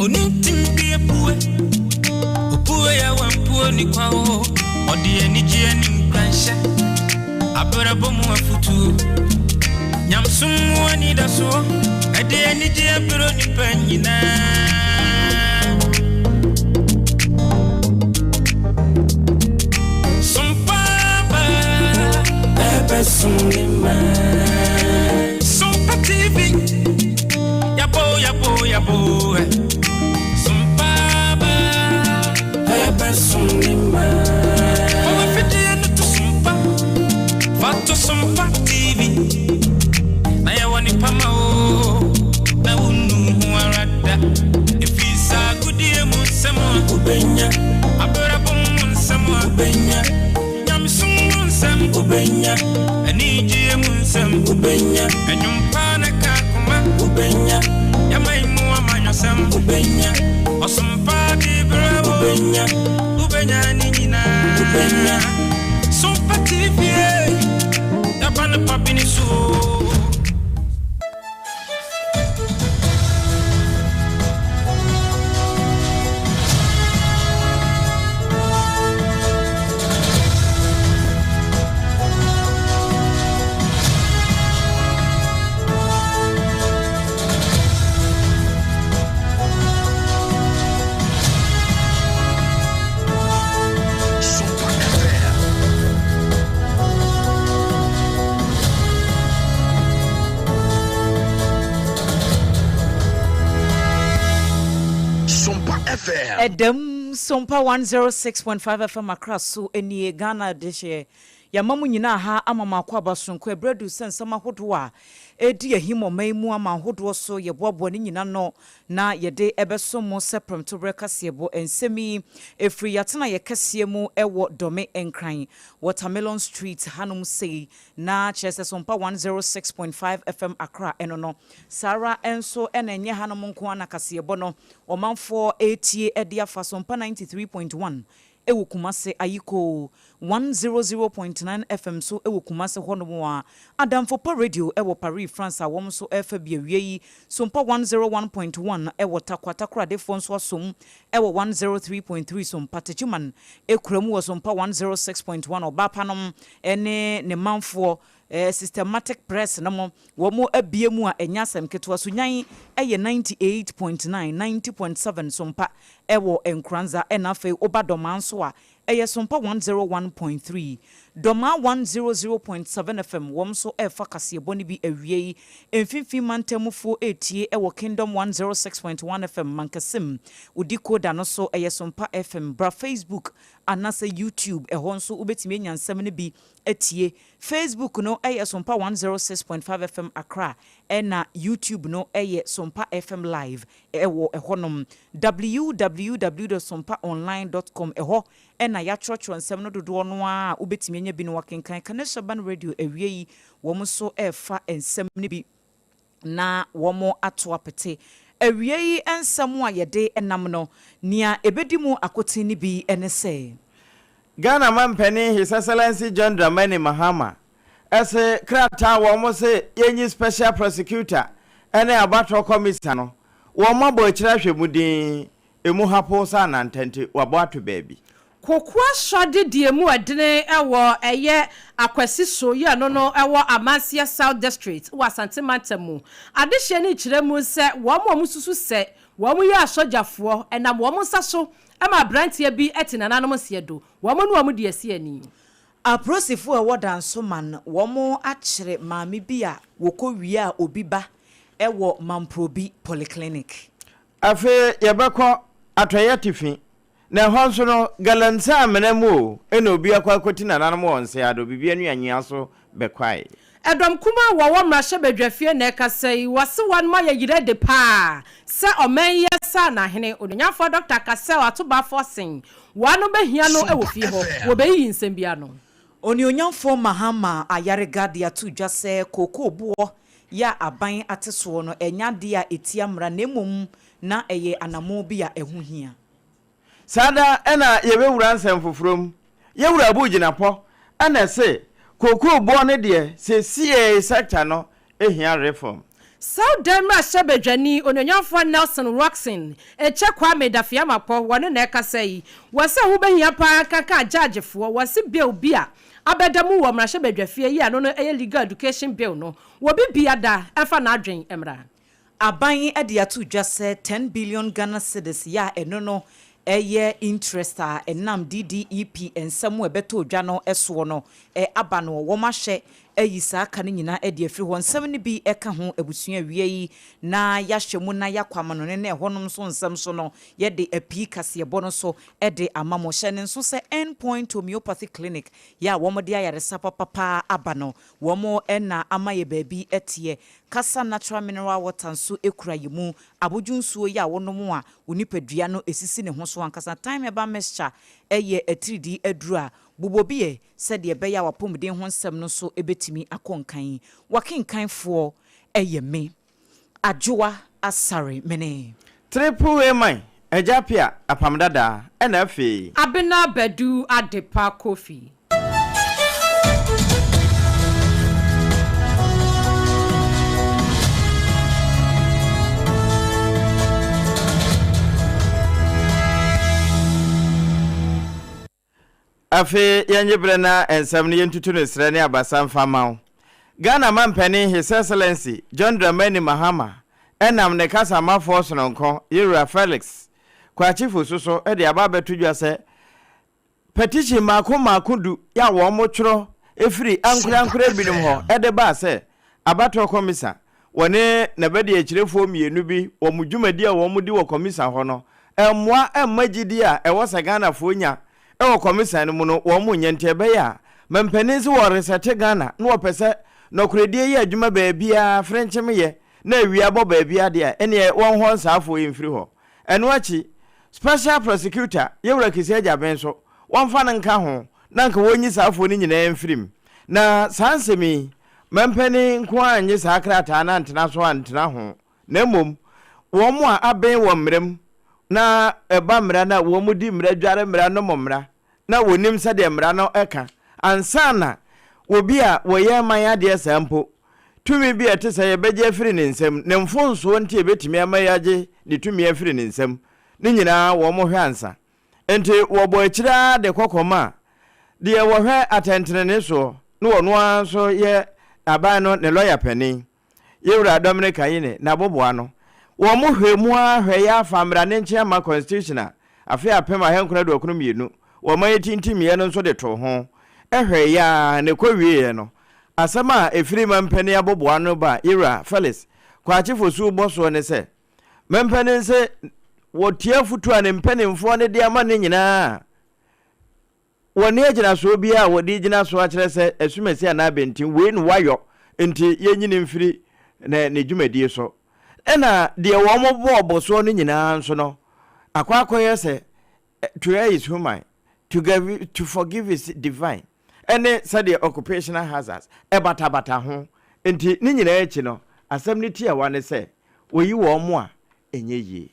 Oni ntim bi apue. Opue ya wampuo ni kwa o. Ɔde anigyeɛ ne nkranhyɛ. Abrabɔ mu afotuo. Nyamsom mu anidasoɔ. Ɛde anigyeɛ berɛ nipa nyinaa. Sompa ɛbɛsom ne ma. Sompa TV. Yabo yabo yabo. Sompa ɛbɛsom ne ma. Ɔwɔ fidie no to sompa. Fa to Sompa TV. Na yɛwɔ nipa ma o. Na wonu ho ara da. Ɛfiri saa agodie mu nsɛm a wobɛnya. Abrabɔ mu nsɛm a wobɛnya. Nyamesom mu nsɛm wobɛnya. Anigyeɛ mu nsɛm wobɛnya. Ɛnwom pa ne ka akoma wobɛnya. Yɛman mu amanyɔsɛm wobɛnya. Ɔsom pa de berɛ wo wobɛnya. Wobɛnya ne nyinaa wobɛnya. Sompa TV yɛba ne pa bi ne so o. Sompa FM. Sompa FM. Ɛdam Sompa 106.5 FM Accra so nie. Ghana de hyɛ yɛama mu nyinaa ha ama mo akɔ aba soronko. Ɛberɛ du sɛ nsɛm ahodoɔ a ɛdi ahim ɔman mu ama ahodoɔ so yɛboaboa ne nyina no na yɛde ɛbɛso mo sɛ prɛmtoberɛ kaseɛbɔ. Nsɛm yi ɛfiri yɛatena yɛ kɛseɛ mu ɛwɔ Dɔme Nkran, Watermelon Street hanom sei, na kyerɛ sɛ Sompa 106.5 FM Accra ɛno no saa ara nso. Ɛna ɛnyɛ hanom nko ara na kaseɛbɔ no ɔmanfoɔ ɛretie ɛde afa. Sompa 93.1 ɛwɔ Kumase, Ayiko 100.9 FM so ɛwɔ Kumase hɔnom a, Adamfo Radio ɛwɔ Paris, France a wɔn nso ɛrefa bi awie yi. Sompa 101.1 ɛwɔ Takwa, Takoradefoɔ nso asom ɛwɔ 103.3. Sompa Techiman ekura mu wɔ Sompa 106.1. Ɔbaapa nom ɛne ne manfoɔ Systematic Press no mo wɔn mo abie mu a ɛnyɛ asɛm ketewa so. Nyan ɛyɛ 98.9, 90.7 Sompa ɛwɔ Nkoranza. Ɛna afei woba Dɔmaa nso a, ɛyɛ Sompa 101.3, Dɔmaa 100.7 FM. Wɔn nso ɛrefa kaseɛbɔ no bi awie yi. Mfimfini mantamufoɔ ɛretie ɛwɔ Kingdom 106.1 FM. Mankasim odi koda no so ɛyɛ Sompa FM. Bra Facebook anaasɛ YouTube, ɛhɔ nso wobɛtumi anya nsɛm no bi atie. Facebook no ɛyɛ Sompa 106.5 FM Accra, ɛna YouTube no ɛyɛ Sompa FM Live ɛwɔ ɛhɔnom. www.sompaonline.com, ɛhɔ ɛna yɛatwerɛtwerɛ nsɛm no dodoɔ no a wobɛtumi anya bi no wakenkan. Kaneshaban Radio awie yi, wɔn nso ɛrefa nsɛm no bi na wɔn ato apete. Awie yi nsɛm a yɛde nam no, nea ɛbɛdi mu akoten no bi ne sɛ Ghana mampanin, His Excellency John Dramani Mahama, ɛsɛ krataa wɔn mo sɛ yɛnyi special prosecutor ɛne abatoɔ commissioner no, wɔn abɔ akyire ahwɛ mu din emu hapo sɛ anantɛnte wabɔ ato baabi. Kokoa sɔde deɛ mu ɛdene ɛwɔ ɛyɛ Akwasi so yɛ no ɛwɔ Amanseɛ South District wɔ Asante mantam mu. Adehyɛ no kyerɛ mu sɛ wɔn a wɔsusu sɛ wɔn yɛ asɔgyafoɔ ɛnam wɔn nsa so ɛma aberanteɛ bi ɛte nananom nseɛ do, wɔn no wɔn de asi ani. Apolisifoɔ a ɛwɔ Dansoman, wɔn akyere maame bi a wɔkɔ wie a obi ba ɛwɔ Mamprobi Polyclinic. Afei yɛbɛkɔ Atɔeɛ Tifi, na ɛhɔ nso no galamsey amena mu o, ɛna obi akɔ akɔti nananom wɔ nseado biribi anu anwea so bɛkwae. Ɛdɔm kuma a wɔwɔ mmarahyɛbadwafie na ɛkasa yi, wɔse wɔn ma yɛ yerɛ de paa sɛ ɔman yi sa n'ahene Ononyamfoɔ Dr. Cassiel Ato Baafo Sen wɔn no bɛhia no wɔ fie hɔ, wɔbɛyiyi nsɛm bi ano. Onuonyamfoɔ Mahama Ayariga de ato dwa sɛ kookoo boɔ yɛ a aban ate soɔ no ɛnyɛ adeɛ a ɛtia mmara, na mmom na ɛyɛ anammɔn bi a ɛho hia. Saa da ɛna yɛbɛwura nsɛm foforɔ mu. Yɛwura Abu Gyinapɔ ɛna ɛse kookoo boɔ no deɛ, sɛsie sector no ehia reform. Southern mmarahyɛbadwani Onuonyamfoɔ Nelson Rockson Ekyɛ Kwame Dafeamekpor wɔne na ɛkasa yi. Wɔse ɛho bɛhia paa nkanka agyagyefoɔ. Wɔse bill bi a abɛda mu wɔ mmarahyɛbadwafie yi a ɛno no ɛyɛ Legal Education Bill no wɔ bi biada ɛmfa n'adwen mmra. Aban de ato dwa sɛ 10 billion Ghana cedis yɛ a ɛno no ɛyɛ interest a ɛnam DDEP nsɛm a ɛbɛtɔ dwa no soɔ no aba no, wɔn ahyɛ ayi saa ka no nyinaa de afiri hɔ. Nsɛm no bi ka ho abusua awia yi na yɛahyɛ mu na yɛakɔ amanɔne na ɛhɔnom nso nsɛm so no yɛde apii kaseɛbɔ no so de ama mo. Hyɛ ne nso sɛ End Point Homeopathy Clinic yɛ a wɔde ayaresa papapaa aba no, wɔn na ama yɛ baabi teɛ. Kasa Natural Mineral Water nso kura yɛ mu. Abodwo nsuo yi a wonom a wo nipadua no sisi ne ho so ankasa. Thyme Herbal Mixture yɛ atiridii aduro a bobɔ bi yɛ sɛdeɛ ɛbɛyɛ a w'apɔmuden ho nsɛm no nso bɛtumi akɔ nkan. W'akenkanfoɔ yɛ me, Adwoa Asare Mene. Triple A man, Agya Appiah, Apam Dadaa, ɛna afei. Abena Badu Adepa Kofi. Afei yɛnye berɛ na nsɛm no yɛntutu no serɛ ne abasa mfa mma wo. Ghana Mampanin His Excellency John Dramani Mahama nam ne kasamafoɔ sononko Yewura Felix Kwakye Fosu so de aba abɛto dwa sɛ Petition mmaako mmaako du a wɔtwerɛ firi ankorankorɛ binom hɔ de baa sɛ abatoɔ kɔmisa wɔne n'abadiakyirefoɔ mmienu bi wɔn dwumadi a wɔdi wɔ kɔmisa hɔ no mmoa mma gyidie a ɛwɔ sɛ Ghanafoɔ nya wɔ kɔmisa no mu no wɔn nnya nti ɛbɛyɛ a mampanin se wɔresɛte Ghana na wɔpɛ sɛ nɔkorɛdie yɛ adwuma baabiara frenkyemeyɛ na awia bɔ baabiara deɛ a ɛneɛ wɔnhɔ nsaafoɔ yi mfiri hɔ. Ɛno akyi, Special Prosecutor, Yewura Kissi Agyabeng nso, wɔmfa no nka ho na anka wɔnyi saa afoɔ no nyinaa mfiri mu. Na saa nsɛm yi, mampanin nko ara annye saa krataa no antena so antena ho, na mmom wɔn a aben wɔ mmara mu na ɛba mmara no a wɔdi mmara, dware mmara, nom mmara, na wɔnim sɛdeɛ mmara no ka ansa na obi a wɔyɛ man adeɛ saa mpo, tumi bi a ɛte sɛ yɛbɛgye afiri ne nsam, ne mfomsoɔ nti ɛbɛtumi ama yɛagye ne tumi afiri ne nsam, ne nyinaa wɔhwɛ ansa. Enti wɔbɔ akyire ara de kɔ kɔma deɛ wɔhwɛ atɛntenenee soɔ na ɔno ara nso yɛ aban no ne lɔya panin. Yewura Dominic Ayine n'aboboa no, wɔn hwɛ mu ara hwɛ yɛ afa mmra ne nkyen ama constitution a afe 1992 wɔma yɛtintimiiɛ no nso de too ho hwɛ yɛ ara na ɛkɔ wieɛ no asɛm a ɛfiri mampanin aboboa no ba Yewura Felix Kwakye Fosu bɔ soɔ ne sɛ mampanin se wɔtie afotuo a ne mpanimfoɔ no de ama no nyinaa Wɔnni agyinasoɔ biara a wɔde gyina so akyerɛ sɛ asumasi anaa abɛnten wei na wayɔ nti yɛnyi no mfiri ne ne dwumadie so. Ɛna deɛ wɔn bɔɔ bosoɔ no nyinaa nso no akɔ akɔyɛ sɛ to err is human, to give, to forgive is divine ɛne sɛdeɛ occupational hazards ɛbatabata ho nti ne nyinaa akyi no asɛm no tiawa ne sɛ wɔyi wɔn a ɛnyɛ yie.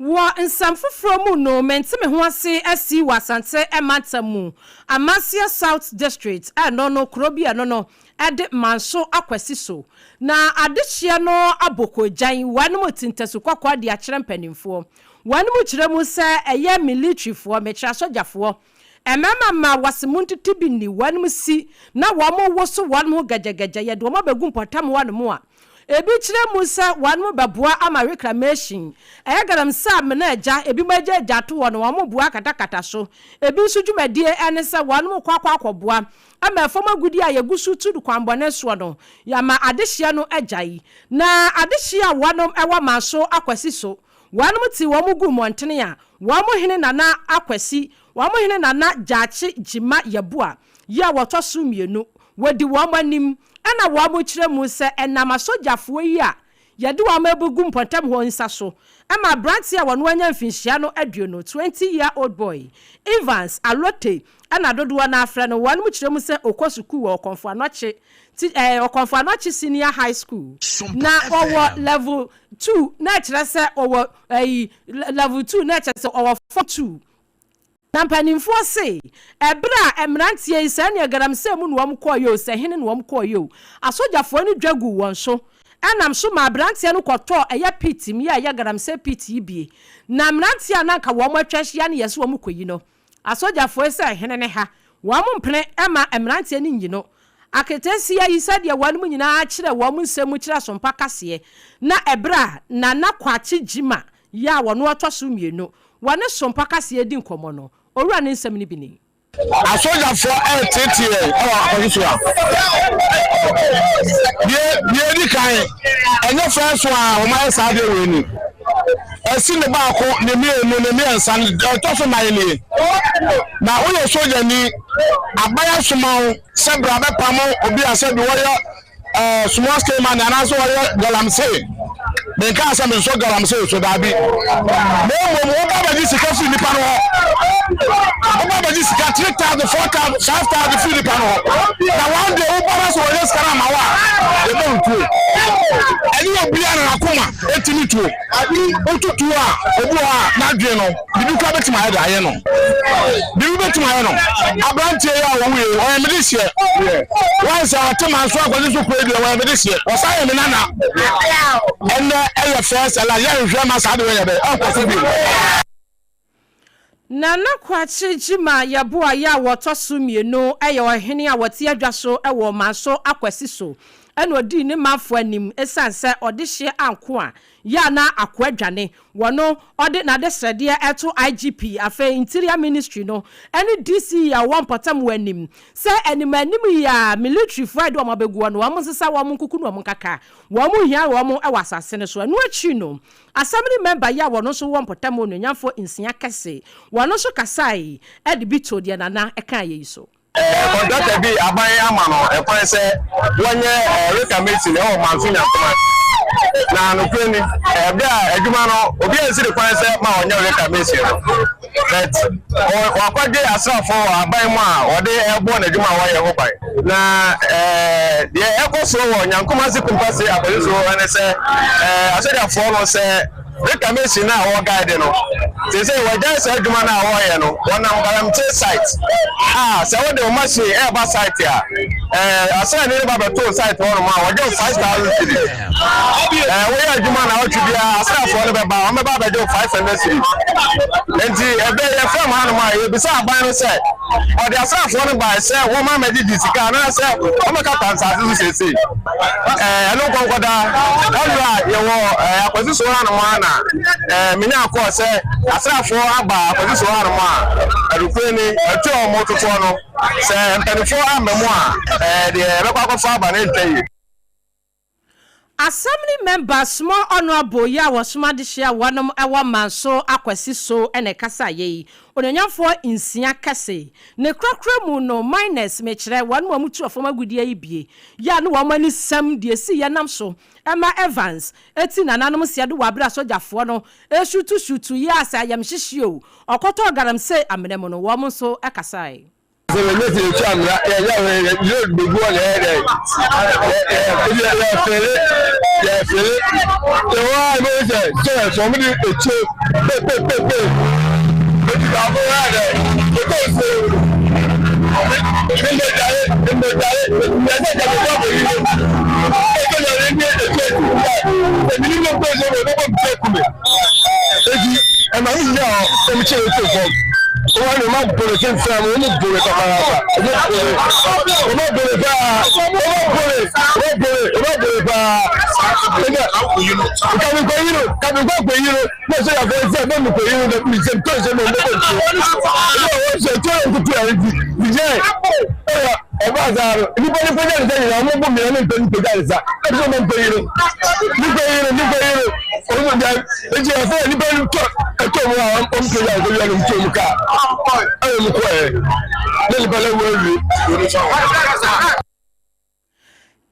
Wɔ nsɛm foforɔ mu no, mente me ho ase asi wɔ Asante mantam mu, Amanseɛ South District, ɛno no kuro bi ɛno no ɛde Manso Akwasi so. Na adehyeɛ no abɔ koogyan, wɔnom te ntasu kɔkɔɔ de akyerɛ mpaninfoɔ. Wɔnom kyerɛ mu sɛ ɛyɛ militryfoɔ, mekyerɛ asogyafoɔ, Mmarima mma wɔse montete bi nni wɔn si na wɔn woso wɔn ho gɛgyɛgɛgyɛ yɛde wɔn abɛgu mpɔtam hɔ nom a ebi kyerɛ mu sɛ wɔn bɛboa ama reclamation ɛyɛ galamsey amena agya ebinom agya agya ato hɔ no wɔn boa akatakata so ebi nso dwumadie ɛne sɛ wɔn kɔ akɔ akɔboa ama ɛfam agudeɛ a yɛgu so tu kwanbɔne soɔ no yɛama adehyeɛ no agyae na adehyeɛ a wɔn ɛwɔ manso akwasi so wɔn te wɔn gu mmɔntene a Wɔn hene Nana Akwasi, wɔn hene Nana Gyakye Gyima Yeboah yi a wɔtɔ so mmienu, wɔdi wɔn anim na wɔkyerɛ mu sɛ ɛnam asogyafoɔ yi a yɛde wɔn abugu mpɔtam hɔ nsa so ma aberanteɛ a wɔn anya mfinhyia no aduonu, 20 year old boy, Evans Alotey na dodoɔ no ara frɛ no, wɔn kyerɛ mu sɛ ɔkɔ sukuu wɔ Ɔkɔmfo Anɔkye ti ɛɛ Ɔkɔmfo Anɔkye Senior High School Sompa na ɔwɔ FM. level Two na ɛkyerɛ sɛ ɔwɔ ɛyi level two na ɛkyerɛ sɛ ɔwɔ form two. Na mpanimfoɔ se, ɛberɛ a mmeranteɛ yi, sɛ ɛneɛ galamsey mu na wɔn kɔeɛ o, sɛ hene na wɔn kɔeɛ o, asogyafoɔ no dwa guu wɔn so. Ɛnam so maa aberanteɛ no kɔtɔɔ ɛyɛ pit mu yi a ɛyɛ galamsey pit yi bie. Na mmeranteɛ a na anka wɔn atwa ahyia no yɛ sɛ wɔn kɔyi no. Asogyafoɔ yi sɛ hene ne ha, wɔn mpene mma mmeranteɛ no nyi no. Aketesia yi sɛdeɛ wɔnom nyinaa kyerɛ wɔn nsɛm mu kyerɛ Asompa kaseɛ na ɛberɛ a Nana Kwakye Gyima yi a ɔno ɔtɔ so mmienu wɔne Sompa kaseɛ di nkɔmmɔ no, owura no nsɛm no bi ni. Asogyafoɔ reteetee yɛn wɔ akwantu so a, deɛ deɛ edi kan, ɛnyɛ fɛn so a wɔayɛ saa adeɛ wei ni. Ɛsi ne baako, ne mmienu, ne mmiɛnsa, ɛtɔ so nan nie. Na woyɛ sogyani, aban asoma wo sɛ bra bɛpamo obi a sɛbi wɔyɛ eh, small scale man anaasɛ ɔyɛ galamsey. Menkaa sɛ mesosɔ galamsey so, daabi. Na mmom woba bɛgye sika firi nipa no hɔ. Woba bɛgye sika 3000, 4000, 5000 firi nipa no hɔ. Na one day woba na sɛ wɔnyɛ sika no ama wo a, yɛbɛ wo tuo. Ɛnyɛ obiara na n'akoma ɛtumi tuo. Woto tuo a, obi wɔ hɔ a n'adwene no, biribi koraa bɛtumi ayɛ de ayɛ no. Biribi bɛtumi ayɛ no. Aberanteɛ yi a ɔwuiɛ yi, ɔyɛ me dehyeɛ. Wɔn sɛ ɔte manso akɔgye so kuro yi deɛ, ɔyɛ me dehyeɛ. Ɔsan yɛ me nana. Ɛnɛ ɛyɛ first ɛla yɛnhwɛ ma saa de wei yɛ dɛ ɛnkɔ so bio. Nana Kwakye Gyimah Yeboah a wɔtɔ so mmienu yɛ ɔhene a wɔte adwa so wɔ Manso Akwasi so na ɔdii ne manfoɔ anim ɛsiane sɛ ɔdehyeɛ anko a yɛ a na akoa dwane wɔ no ɔde n'adesrɛdeɛ to IGP afei Interior Ministry no ne DCE a ɔwɔ mpɔtam wɔ anim sɛ anim anim yi ara military-foɔ a yɛde wɔn abɛgu hɔ no wɔn nsesa wɔn nkuku ne wɔn nkaka wɔn hia wɔn wɔ asase no so ɛno akyiri no Assembly member yi a wɔno nso wɔ mpɔtam onuonyamfoɔ nsia kɛse, wɔno nso kasae de bi too deɛ Nana kaeɛ yi so. Kɔntrata bi aban ama no ɛkwan sɛ wɔnyɛ reclamation ɛwɔ Manso Nyankoma na nokorɛ ni ɛberɛ a adwuma no obi ansi ne kwan sɛ ma ɔnyɛ reclamation no but wakɔgye asraafoɔ wɔ aban mu a wɔde ɛbɔ n'adwuma a wɔyɛ ho ban. Na deɛ ɛkɔ soɔ wɔ Nyankomase Kumpase akwadwo so ne sɛ asogyafoɔ no sɛ reclamation no a wɔguide no seesei wɔagyae saa adwuma no a wɔreyɛ no, wɔnam galamsey site a sɛ wode wo machine ɛreba site a asraani no ba bɛto site hɔ nom a wɔgye wo 5000 cedis. Woyɛ adwuma na ɔtwe biara asraafoɔ no bɛba wɔn bɛba abɛgye wo 500 cedis. Nti ɛbɛ yɛ fam hanom a yɛbisa aban no sɛ Ɔde asraafoɔ no bae sɛ wɔmma mmɛgyegye sika anaasɛ wɔmmɛkata nsase so seesei. Ɛɛ, ɛno nkɔnkɔda. Ɛberɛ a yɛwɔ ɛɛ Akwasi so hanom ara na ɛɛ menyaa kɔɔ sɛ asraafoɔ aba Akwasi so hanom a, nokorɛ ni, atuo a wɔretotoɔ no, sɛ mpanimfoɔ amma mu a, ɛɛ deɛ yɛbɛkɔ akɔfa aba no rentwa yie. Assembly member Small Honourable yi a wɔsoma adehyeɛ a wɔnom wɔ Manso Akwasi so na ɛkasaeɛ yi, Onuonyamfoɔ nsia kɛse. Ne korakora mu no, miners, mekyerɛ, wɔnom a wɔtu fam agudeɛ yi bie, yɛ a ne wɔn ani sɛm deɛ ɛsiiɛ nam so ma Evans ti nananom seɛ do wɔ aberɛ a sogyafoɔ no resutu sutu yi a sɛ ayamhyehyeɛ o, ɔkɔtɔɔ galamsey amena mu no, wɔn nso kasaeɛ. Sɛ yɛnyɛ sɛ yɛtu amena yɛyɛ yɛ load bɛgu hɔ na yɛyɛ dɛ yɛ yɛfele yɛfele yɛwɔ a ɛbɛyɛ sɛ sɛ sɛ wɔn de etuo pepepepe eti baako yɛ dɛ ɛkɔ nsuo mbɛdware mbɛdware yɛsɛ kɛmɛ bɔ yi ɛkɛ yɛrɛ ni etuo eti ebi ni mo kɔ nsuo bɛ bɔ bɛ kume. Eti ɛma mi gyina hɔ na mi kyerɛ etu fam. Wɔn ne ma bole fɛnfɛn mu, wɔn bole papaapa, wɔn bole, wɔn bole paa, wɔn bole, wɔn bole, wɔn bole paa. Ɛnna kabi kɔ yi no, kabi kɔ kɔ yi no, na sɛ yafɛ sɛ bɛ mi kɔ yi no, na mi sɛ tó sɛ mi bɛ kɔ nsuo. Ɛnna wɔn sɛ tó yɛ kutu yɛ nti, mi yɛ ɛyɛ ɛba saa no, nipa nipa gya ne nsa nyinaa, wɔn bɔ mi na mi mpɛ nipa gya ne nsa, ɛbi sɛ wɔn mpɛ yi no, nipa yi no, nipa yi no. Ɔmo gya eti ɛfɛ nipa no tɔ ɛtɔ mu a ɔmo pɛ gya ɔmo wia no ntɔ mu kaa ɛna ɔmo kɔ ɛ na nipa no awu awie.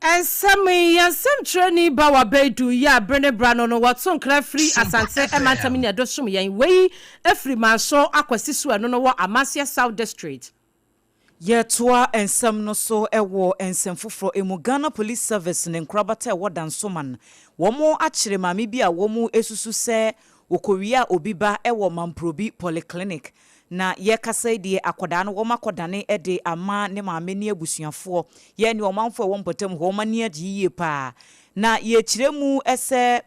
Nsɛm yi, yɛn nsɛmtwerɛni Bawa Baidu yi a bere ne bere ano no wɔto nkra firi Asante mantam ne ɛdo som yɛn. Wei firi Manso Akwasi so ɛno no wɔ Amanseɛ South District. Yɛtoa nsɛm no so wɔ nsɛm foforɔ mu, Ghana Police Service ne nkorabata a ɛwɔ Dansoman, wɔn akyere maame bi a wɔn susu sɛ ɔkɔwiaa obi ba wɔ Mamprobi Polyclinic. Na yɛrekasa yi deɛ akwadaa no wɔn akɔdane de ama ne maame ne abusuafoɔ. Yɛn ne ɔmanfoɔ a ɛwɔ mpɔtam hɔ wɔn ani agye yie paa. Na yɛkyerɛ mu sɛ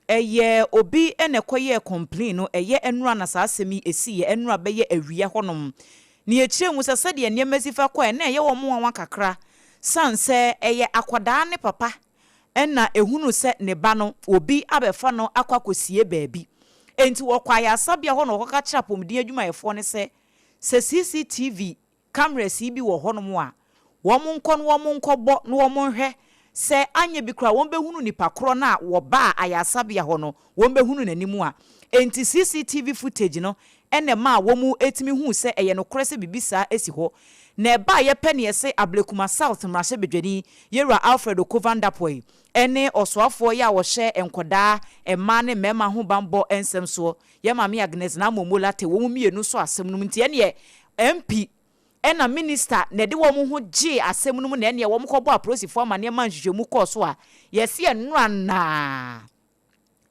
ɛyɛ obi na ɛkɔyɛɛ complain no, ɛyɛ nnora na saa asɛm yi ɛsiiɛ, nnora bɛyɛ awia hɔnom. Na yɛkyerɛ mu sɛ sɛdeɛ nneɛma si fa kɔɛ na ɛyɛ wɔn nwanwa kakra sane sɛ ɛyɛ akwadaa ne papa na ɛhunu sɛ ne ba no obi abɛfa no akɔ akɔsie baabi. Enti wɔkɔ ayaresabea hɔ na wɔkɔka kyerɛ apɔmuden adwumayɛfoɔ no sɛ, sɛ CCTV cameras yi bi wɔ hɔnom a, wɔnkɔ na wɔnkɔbɔ na wɔnhwɛ sɛ anyɛ bi koraa wɔbɛhunu nipa korɔ no a wɔbaa ayaresabea hɔ no, wɔbɛhunu n'anim a. Enti CCTV footage no na ɛmaa wɔtumi huu sɛ ɛyɛ nokorɛ sɛ biribi saa asi hɔ. Na ɛbaeɛ pɛ na yɛse Ablekuma South mmarahyɛbadwani, Yewura Alfred Okovan Dapoy ne ɔsoafoɔ yi a ɔhwɛ nkwadaa, mmaa ne mmarima ho banbɔ nsɛm soɔ, Yɛ Maame Agnes Naamomo Lartey, wɔn mmienu sɔ asɛm no mu nti ɛneɛ MP ɛna Minister na ɛde wɔn ho gyee asɛm no mu na ɛneɛ wɔn kɔbɔɔ apolisifoɔ amaneɛ maa nhwehwɛmu kɔɔ so a yɛse ɛnora naa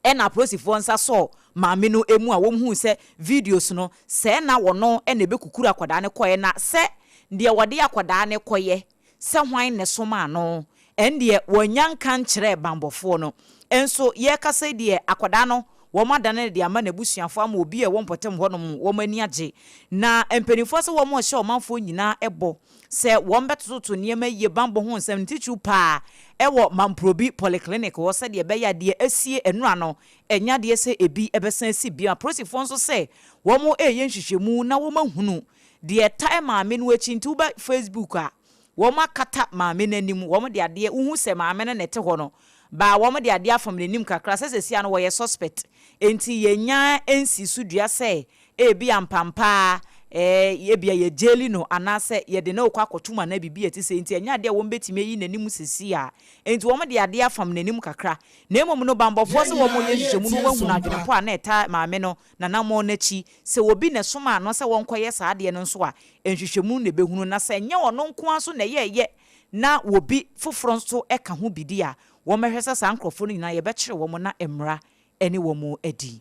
ɛna apolisifoɔ nsa sɔɔ maame no mu a wɔn huu sɛ videos no sɛɛ na wɔno na ɛbɛkukuru akwadaa no kɔɛ na sɛ deɛ wɔde akwadaa no kɔyɛ sɛ hwan na ɛsomaa no, ɛndeɛ wannya nka nkyerɛɛ banbɔfoɔ no. Nso yɛrekasa yi deɛ, akwadaa no, wɔadane no de ama n'abusuafoɔ ama obi a ɛwɔ mpɔtam hɔnom, wɔn ani agye. Na mpanimfoɔ sɛ wɔrehyɛ ɔmanfoɔ nyinaa bɔ sɛ wɔbɛtototo nneɛma yie, banbɔ ho nsɛm, ne titiriw pa ara wɔ Mamprobi Polyclinic hɔ sɛdeɛ ɛbɛyɛ a deɛ asie nnora no, ɛnyɛ adeɛ sɛ ebi bɛsan asi bio. Apolisifoɔ nso sɛ wɔreyɛ nhwehwɛmu na wɔahunu Deɛ ɛtae maame no akyi nti woba Facebook a wɔn akata maame no anim wɔn de adeɛ wohu sɛ maame no na ɛte hɔ no baa wɔn de adeɛ afam n'anim kakra sɛ sɛsi ano wɔyɛ suspect nti yɛnya nsi so dua sɛ ebi ampampaa ɛɛ ebia yɛ jaili no anaasɛ yɛde no rekɔ akɔto mu anaa biribi a ɛte sɛ nti ɛnyɛ adeɛ a wɔn bɛtumi ayi n'anim sɛsi a nti wɔn de adeɛ afam n'anim kakra na mmom no banbɔfoɔ sɛ wɔn yɛ nhwehwɛmu no wɔn ahunu adwene po a na ɛtaa maame no n'anammɔn no akyi. Sɛ obi na ɛsomaa no sɛ wɔnkɔyɛ saa adeɛ no nso a, nhwehwɛmu na ɛbɛhunu. Na sɛ ɛnyɛ ɔno nko ara nso na ɛyɛeɛ na obi foforɔ nso ka ho bi deɛ a, wɔmmɛhwɛ sɛ saa nkurɔfoɔ no nyinaa yɛbɛkyere wɔn na mmara ne wɔn adi.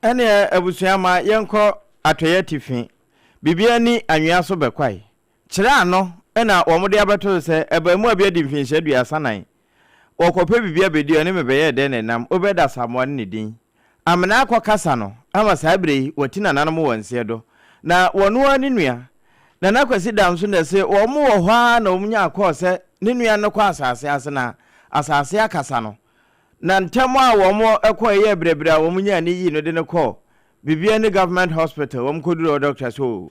Ɛneɛ abusua ma yɛnkɔ atɔeɛ atifi, biribiara nni anwea so bɛkwae. Kyerɛ ano na wɔde abɛto so sɛ abaamua bi adi mfinhyia 34. Ɔrekɔpɛ biribi abɛdi, ɔne me bɛyɛɛ dɛn na ɛnam Obed Asamoah ne ne din. Amena akɔ kasa no ama saa berɛ yi wati nananom wɔ nseɛ do. Na wɔno ara ne nua, Nana Kwasi Damso na ɛse wɔn wɔ hɔ ara na wɔn nyaa kɔɔ sɛ ne nua no kɔ asase ase na asase akasa no. Na ntɛm a wɔn kɔɔ yɛɛ brɛbrɛ a wɔn nyaa ne yii no de no kɔɔ Bibiani Government Hospital, wɔn kɔduru hɔ dɔkta sɛ oo,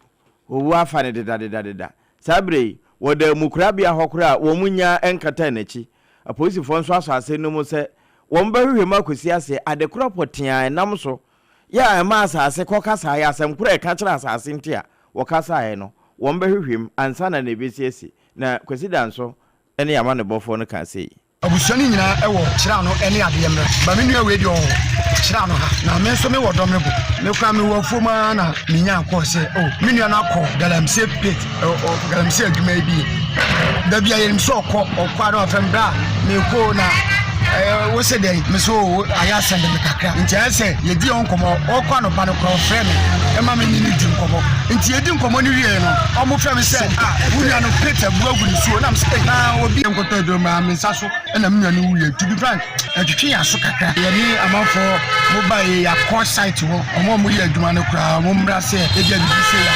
owu afa no dedadedadeda. Saa berɛ yi, wɔda amukorabea hɔ koraa a wɔn nyaa nkataa n'akyi. Apolisifoɔ nso asɔ asɛm no mu sɛ wɔbɛhwehwɛ mu akɔsi aseɛ ade korɔ pɔtee a ɛnam so yɛ a ɛma asase kɔ kasaeɛ, asɛm korɔ a ɛka kyerɛ asase nti a wɔkasaeɛ no, wɔbɛhwehwɛ mu ansa na nea ɛbɛsi asi. Na Kwasi Danso ne amanebɔfoɔ no kaa sei. Abusua no nyinaa wɔ Kyerano ne adeɛ mmerɛ ba me nua wei deɛ ɔwɔ Kyerano ha na me nso me wɔ Dɔmrebo. Me koraa me wɔ afuom ara na me nyaa kɔɔ sɛ oh me nua no akɔ galamsey pit galamsey adwuma yi bi da bi a yɛnim sɛ ɔkɔ ɔkɔ a na wafrɛ me bra mekɔ o na wo sɛ dɛn me so o ayɛ asɛm de me kakra nti ayɛ sɛ yɛdi ɔn nkɔmmɔ ɔkɔ anɔpa no koraa ɔfrɛ me ɛma me ne no di nkɔmmɔ nti yɛdi nkɔmmɔ no wie no ɔmo frɛ me sɛ ah wo nua no pit abu agu ne suo nam sɛ na obi nkɔtɔ aduro maa me nsa so ɛna me nua no wuiɛ. To be frank, ɛtwetwe yɛn aso kakra. Yɛne amanfoɔ mo baeɛ yɛakɔ site hɔ, wɔn a wɔyɛ adwuma no koraa wɔn mmra sɛ ebi a biribi sei a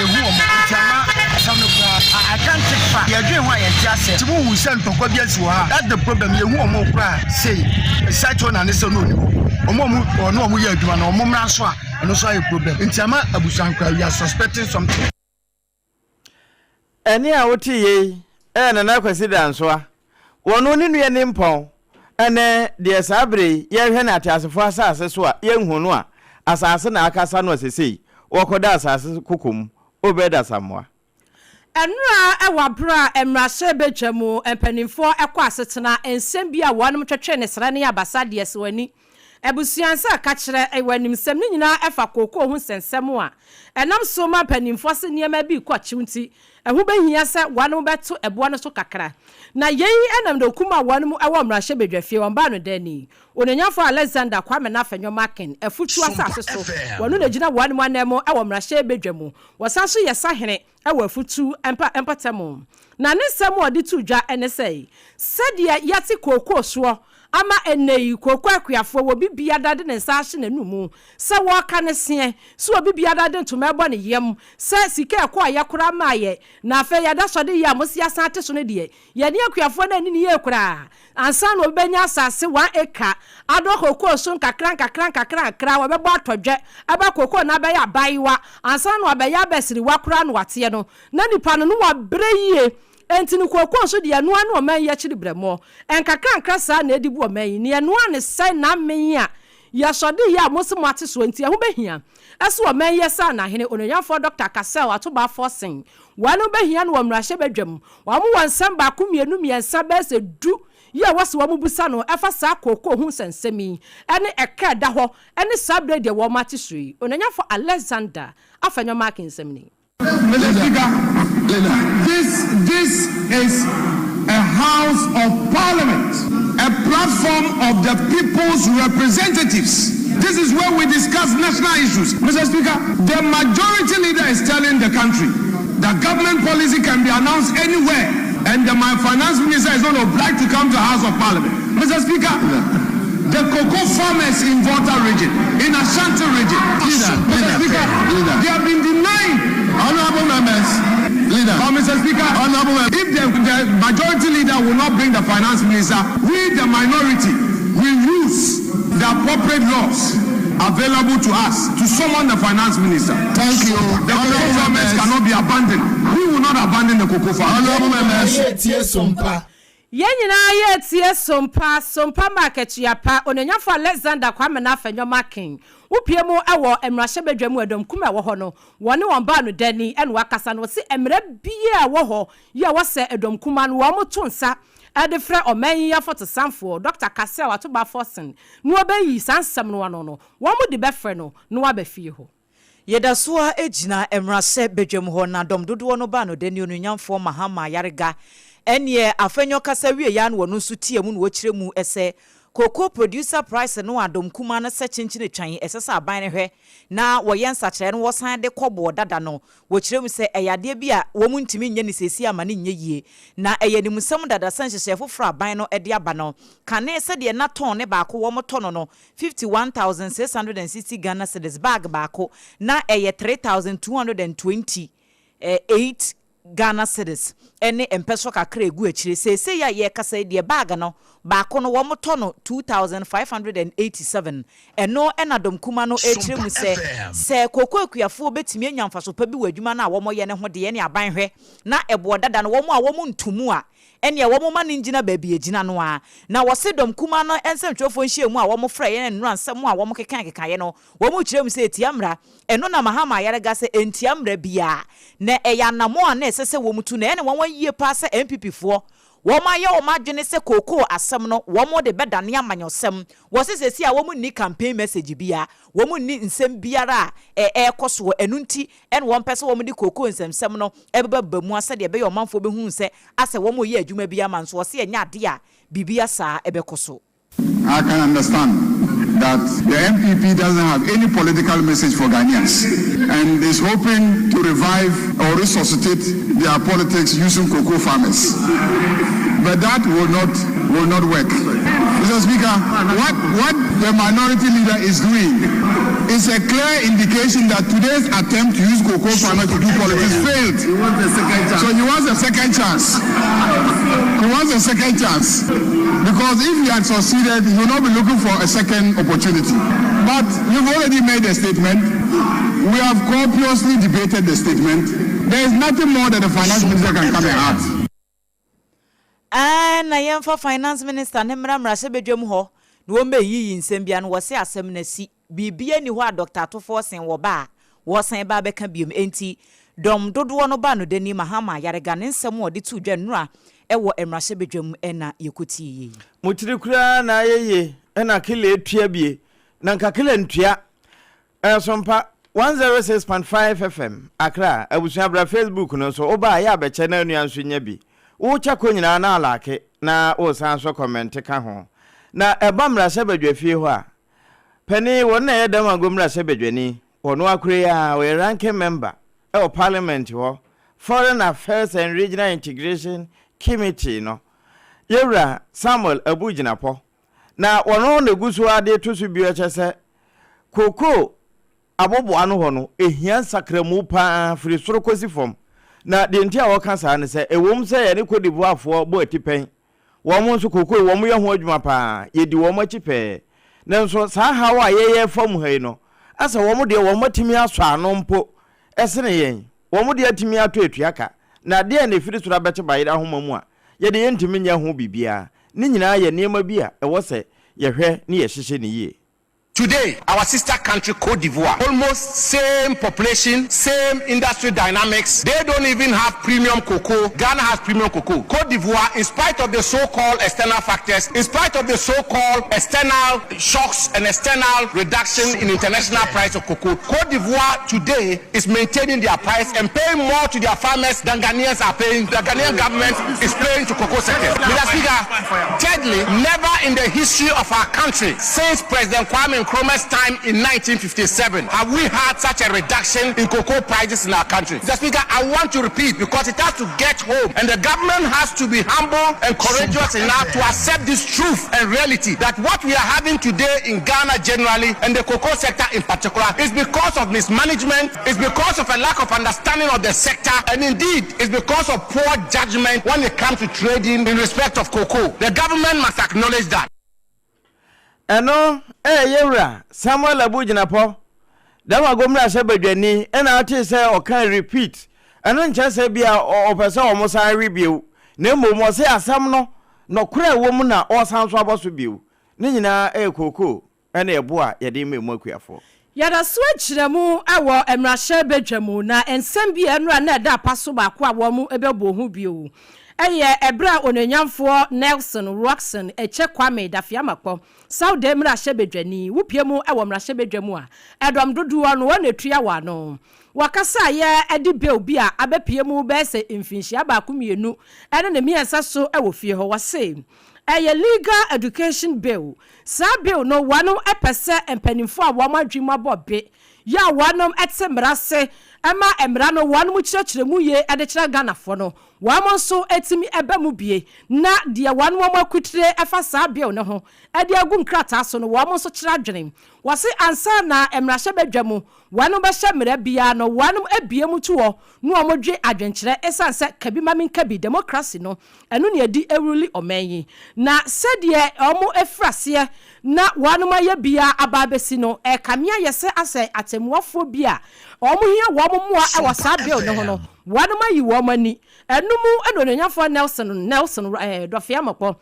yɛhu wɔn. Nti ama asɛm no koraa I can't take far. Yɛdwen ho a yɛnte aseɛ. Nti mohu sɛ ntɔkwa bi asi wɔ ha. That's the problem. Yɛhu wɔn koraa sei site owner ne sɛ no ɔni hɔ. Wɔn a wɔne wɔn yɛ adwuma no wɔn mmra nso a ɛno nso ayɛ problem. Nti ama abusua no koraa we are suspecting something. Ɛnne a wote yei yɛ Nana Kwasi Dansoa, wɔno ne nua nimpɔn ne deɛ saa berɛ yi yɛrehwɛ no ateasefoɔ asase so a yɛnhu no a asase na akasa no a sesei wɔkɔda asase koko mu Obed Asamoah. Ɛnora wɔ aberɛ a mmarahyɛbadwa mu mpaninfoɔ kɔ asetena nsɛm bi a wɔnom twetwe ne srɛ ne abasa deɛ sɛ w'ani Abusua nsa ka kyerɛ wɔ animsɛm no nyinaa fa kookoo ho nsɛnsɛm a ɛnam so ma mpanimfoɔ se nneɛma bi rekɔ kyew nti, ɛho bɛhia sɛ wɔnom bɛto ɛboɔ no so kakra. Na yei nam dɔkum a wɔnom wɔ mmarahyɛbadwafie, wɔn baanodani, Onuonyamfoɔ Alexander Kwame Nafenyo Markin, Afutuo asase so, wɔno na ɛgyina wɔnom ananmu wɔ mmarahyɛbadwa mu, wɔsan nso yɛ sahene wɔ afutu mpa mpɔtam. Na ne nsɛm a ɔde too dwa ne sɛ, Sɛdeɛ yɛate kookoo soɔ ama ɛnnɛ yi kooko akuafoɔ wɔ bibiada de ne nsa ahye n'anum sɛ wɔreka ne seɛ sɛ obi biara de ntoma ɛbɔ ne yam sɛ sika ɛkɔ a yɛkora maa yɛ na afei yɛda sɔde yɛ a mo si asan ate so no deɛ, yɛne akuafoɔ no ani ne yie koraa. Ansa na obi bɛnya asase 1 acre adɔ kokoo so nkakra nkakra nkakra nkakra, wɔbɛbɔ atɔdwɛ ɛbɛ kokoo na abɛyɛ abayewa ansa na wabɛyɛ abɛsiriwa koraa na wateɛ no na nipa no no wabrɛ yie. Enti no kokoo nso deɛ, ɛnoa ne ɔman yi akyiri brɛmɔ nkakra nkra saa na ɛdi bu ɔman yi ne ɛnoa ne sɛn na amen a yɛsɔde yɛ a mo se mo ate soɔ. Nti ɛho bɛhia ɛsɛ ɔman yi ɛsɛ anahene Onuonyamfoɔ Dr. Cassiel Ato Baah Forson wɔn bɛhia no wɔ mmarahyɛ badwam. Wɔn wɔ nsɛm baako, mmienu, mmiɛnsa, bɛyɛ sɛ 10 yi a wɔsi wɔn busa no ɛfa saa kookoo ho nsɛnsɛm yi ɛne ɛka ɛda hɔ ɛne saa berɛ deɛ wɔn ate so yi. Onuonyamfoɔ Alexander Afenyo Markin nsɛm ni. Mr. Speaker, this is a house of parliament, a platform of the people's representatives. This is where we discuss national issues. Mr. Speaker, the majority leader is telling the country that government policy can be announced anywhere and my finance minister is not obliged to come to the House of Parliament. Mr. Speaker, the cocoa farmers in Volta region, in Ashanti region, Leader, Mr. leader, Speaker, leader. they have been denied. Honorable members, leader. But Mr. Speaker, Honorable members. if the majority leader will not bring the finance minister, we the minority will use the appropriate laws available to us to summon the finance minister. Thank you. The cocoa Honorable farmers members. cannot be abandoned. We will not abandon the cocoa farmers. Honorable members. Yɛtie Sompa. Yɛn nyinaa yɛtie Sompa. Sompa ma akatua pa. Onuonyamfo Alexander Kwame Afenyo Markin wopie mu ɛwɔ mmarahyɛbadwa mu, ɛdɔm kum a ɛwɔ hɔ no, wɔne wɔn baa no dani ɛna wakasa no, wɔsi mmerɛ bia a ɛwɔ hɔ yi a wɔsɛ ɛdɔm kuma no, wɔn to nsa ɛde frɛ ɔman yi afɔtosanfoɔ Dr. Cassiel Ato Baah Forson na wɔbɛyi saa nsɛm no ano no, wɔn de bɛfrɛ no na waba fie hɔ. Yɛda so a gyina mmarahyɛ badwam hɔ na dɔm dodoɔ no ba no dani Onuonyamfoɔ Mahama Ayariga ɛneɛ Afenyo kasa wie ya no, wɔno nso tie mu na wɔkyerɛ mu ɛsɛ cocoa producer price no adɔm kuma no sɛ kyenkyene twan, ɛsɛ sɛ aban no hwɛ na wɔyɛ nsakyerɛ no, wɔsan de kɔboɔ dada no. Wɔkyerɛ mu sɛ ɛyɛ adeɛ bi a wɔn ntumi nyɛ ne sɛsi ama ne nyɛ yie na ɛyɛ nimsɛm dada sɛ nhyehyɛ foforɔ aban no de aba no kane sɛdeɛ na tɔn ne baako wɔn tɔ no 51,660 Ghana cedis, bag baako na ɛyɛ 3,228 Ghana cedis ɛne mpɛsɔ kakra egu akyire. Seesei a yɛrekasa yi deɛ, bag no baako no wɔn tɔ no 2,587. Ɛno ɛna dɔm kuma no ɛkyerɛ mu sɛ koko akuafoɔ bɛtumi anya mfaso pa bi wɔ adwuma no a wɔyɛ ne ho deɛ, ne aban hwɛ na ɛboɔ dada no wɔn a wɔn ntomu a ɛnea wɔn ma no ngyina baabi egyina no a. Na wɔsi dɔm kuma no nsɛmtwerɛfoɔ nhyia mu a wɔn frɛ yɛn nnura nsɛm a wɔn keka kekaeɛ no, wɔn kyerɛ mu sɛ etia mmara. Ɛno na Mahama Ayariga sɛ ntia mmara biara na ɛyɛ anamo a na ɛsɛ sɛ wɔn tu na ɛne wɔn wɔn yie paa sɛ NPP foɔ wɔn ayɛ wɔn adwene sɛ kookoo asɛm no wɔn de bɛdane amanyɔsɛm. Wɔsi sɛsi a wɔn nni campaign message bia, wɔn nni nsɛm biara a ɛɛkɔ soɔ. Ɛno nti ɛna wɔn pɛ sɛ wɔn de kookoo nsɛmsɛm no ɛbɛba mu asɛdeɛ ɛbɛyɛ ɔmanfoɔ bɛhu sɛ asɛ wɔn yɛ adwuma bi ama nso. Wɔsi ɛnyɛ adeɛ a biribi asaa ɛbɛkɔ so. I can understand that the NPP doesn't have any political message for Ghanaians and is hoping to revive or resuscitate their politics using cocoa farmers. But that will not work. Mr. Speaker, what the minority leader is doing is a clear indication that today's attempt to use cocoa farmers to do politics failed. He wants a second chance. So he wants a second chance. He wants a second chance. Because if he had succeeded, he will not be looking for a second opportunity. But you've already made a statement. We have copiously debated the statement. There is nothing more that the finance minister can come and add. Ɛɛ, na yɛmfa finance minister ne mmara mmarahyɛbadwam hɔ na wɔn bɛyiyi nsɛm bia no. Wɔse asɛm no asi, biribia ni hɔ a Dr. Ato Forson wɔ ba a wɔsan ba bɛka biom. Enti dɔm dodoɔ no ba no dani Mahama Ayariga ne nsɛm a ɔde to dwa nnura ɛwɔ mmarahyɛbadwam ɛna yɛkɔtie yie. Mo tiri koraa na ayɛ yie ɛna kele etua bie na nka kele ntua. Ɛsompa 106.5 FM Accra. Abusua, bra Facebook no so, woba a yɛ abɛkyɛ na anua nso nya bi. Wokyɛ kɔ nyinaa na alike na wosan so comment ka ho. Na ɛba mmarahyɛbadwa fie hɔ a, panin wɔn na ɛyɛ Damongo mmarahyɛbadwani, wɔn akora yi a wɔyɛ ranking member ɛwɔ parliament hɔ, Foreign Affairs and Regional Integration Committee no, yɛwura Samuel Abu Jinapor. Na wɔno na ɛgu so ara de reto so bio kyɛ sɛ kookoo aboboano hɔ no, ɛhia nsakramu pa ara firi soro kɔsi fam. Na deɛ nti a wɔka saa ne sɛ, ɛwom sɛ yɛne Cote d'Ivoirefoɔ bɔ atipɛn, wɔn nso kookoo yi wɔyɛ ho adwuma pa ara, yɛdi wɔn akyi pɛɛ. Nanso saa haw a yɛyɛ fa mu ha yi no, asɛ wɔn deɛ wɔatumi asɔ ano mpo sene yɛn. Wɔn deɛ atumi atɔ atua ka. Na deɛn na ɛfiri soro abɛte bayerɛ ahoma mu a yɛde yɛntumi nyɛ ho biribiara? Ne nyinaa yɛ nneɛma bi a ɛwɔ sɛ yɛhwɛ ne yɛhyehyɛ no yie. Today, our sister country Cote d'Ivoire, almost same population, same industry dynamics, they don't even have premium cocoa. Ghana has premium cocoa. Cote d'Ivoire, in spite of the so-called external factors, in spite of the so-called external shocks and external reduction in international price of cocoa, Cote d'Ivoire today is maintaining their price and paying more to their farmers than Ghanaians are paying. The Ghanaian government is paying to cocoa sector. Mr. Speaker, thirdly, never in the history of our country since President Kwame Nkrumah's time in 1957 have we had such a reduction in cocoa prices in our country. Mr. Speaker, I want to repeat because it has to get home and the government has to be humble and courageous enough to accept this truth and reality that what we are having today in Ghana generally and the cocoa sector in particular is because of mismanagement, it's because of a lack of understanding of the sector, and indeed it's because of poor judgment when it comes to trading in respect of cocoa. The government must acknowledge that. Ɛno ɛyɛ Yɛwura Samuel Abu Jinapor, Damago mmarahyɛbadwani ɛna atee sɛ ɔka repeat. Ɛno nkyerɛ sɛ bia ɔpɛ sɛ wɔn san we bio, na mmom ɔse asɛm no nɔkorɛ a ɛwɔ mu na ɔresan nso abɔ so bio. Ne nyinaa ɛyɛ kookoo ne ɛbo a yɛde rema emu akuafoɔ. Yɛda so agyina mu wɔ mmarahyɛ badwa mu, na nsɛm bi a ɛnora na ɛda apa so baako a wɔn bɛbɔ ho bio yɛ ɛberɛ a Onuonyamfoɔ Nelson Rockson Eche Kwame Dafeamakpɔ, Sawde mmarahyɛ badwani, wopue mu wɔ mmarahyɛ badwa mu a, ɛdɔm dodoɔ no wɔn na ɛtua wɔn ano. Wɔkasaeɛ de bill bi a abɛpue mu bɛyɛ sɛ mfinhyia baako mmienu ne ne mmiɛnsa so wɔ fie hɔ. Wɔse ɛyɛ Legal Education Bill. Saa bill no wɔnom pɛ sɛ mpaninfoɔ a wɔn adwene mu abɔ be yɛ a wɔnom te mmara ase ma mmara no wɔnom kyerɛkyerɛ mu yie de kyerɛ Ghanafoɔ no wɔn nso tumi ba mu bie na deɛ wɔnom wɔn akutire fa saa bill no ho de agu nkrataa so no wɔn nso kyerɛ adwene. Wɔse ansa na mmarahyɛbadwa mu Wɔnom bɛhyɛ mmara biara no, wɔnom abue mu to hɔ na wɔn dwe adwenkyerɛ ɛsiane sɛ kabi ma menka bi, democracy no, ɛno na yɛde ruli ɔman yi. Na sɛdeɛ wɔn afiri aseɛ na wɔnom ayɛ biara aba abɛsi no, ɛrekame ayɛ sɛ asɛ atɛmmuafoɔ bi a wɔn hia wɔn mmoa wɔ saa bill no ho no, wɔnom ayi wɔn ani. Ɛno mu na Onuonyamfoɔ Nelson Nelson Dɔfeamɔkpɔ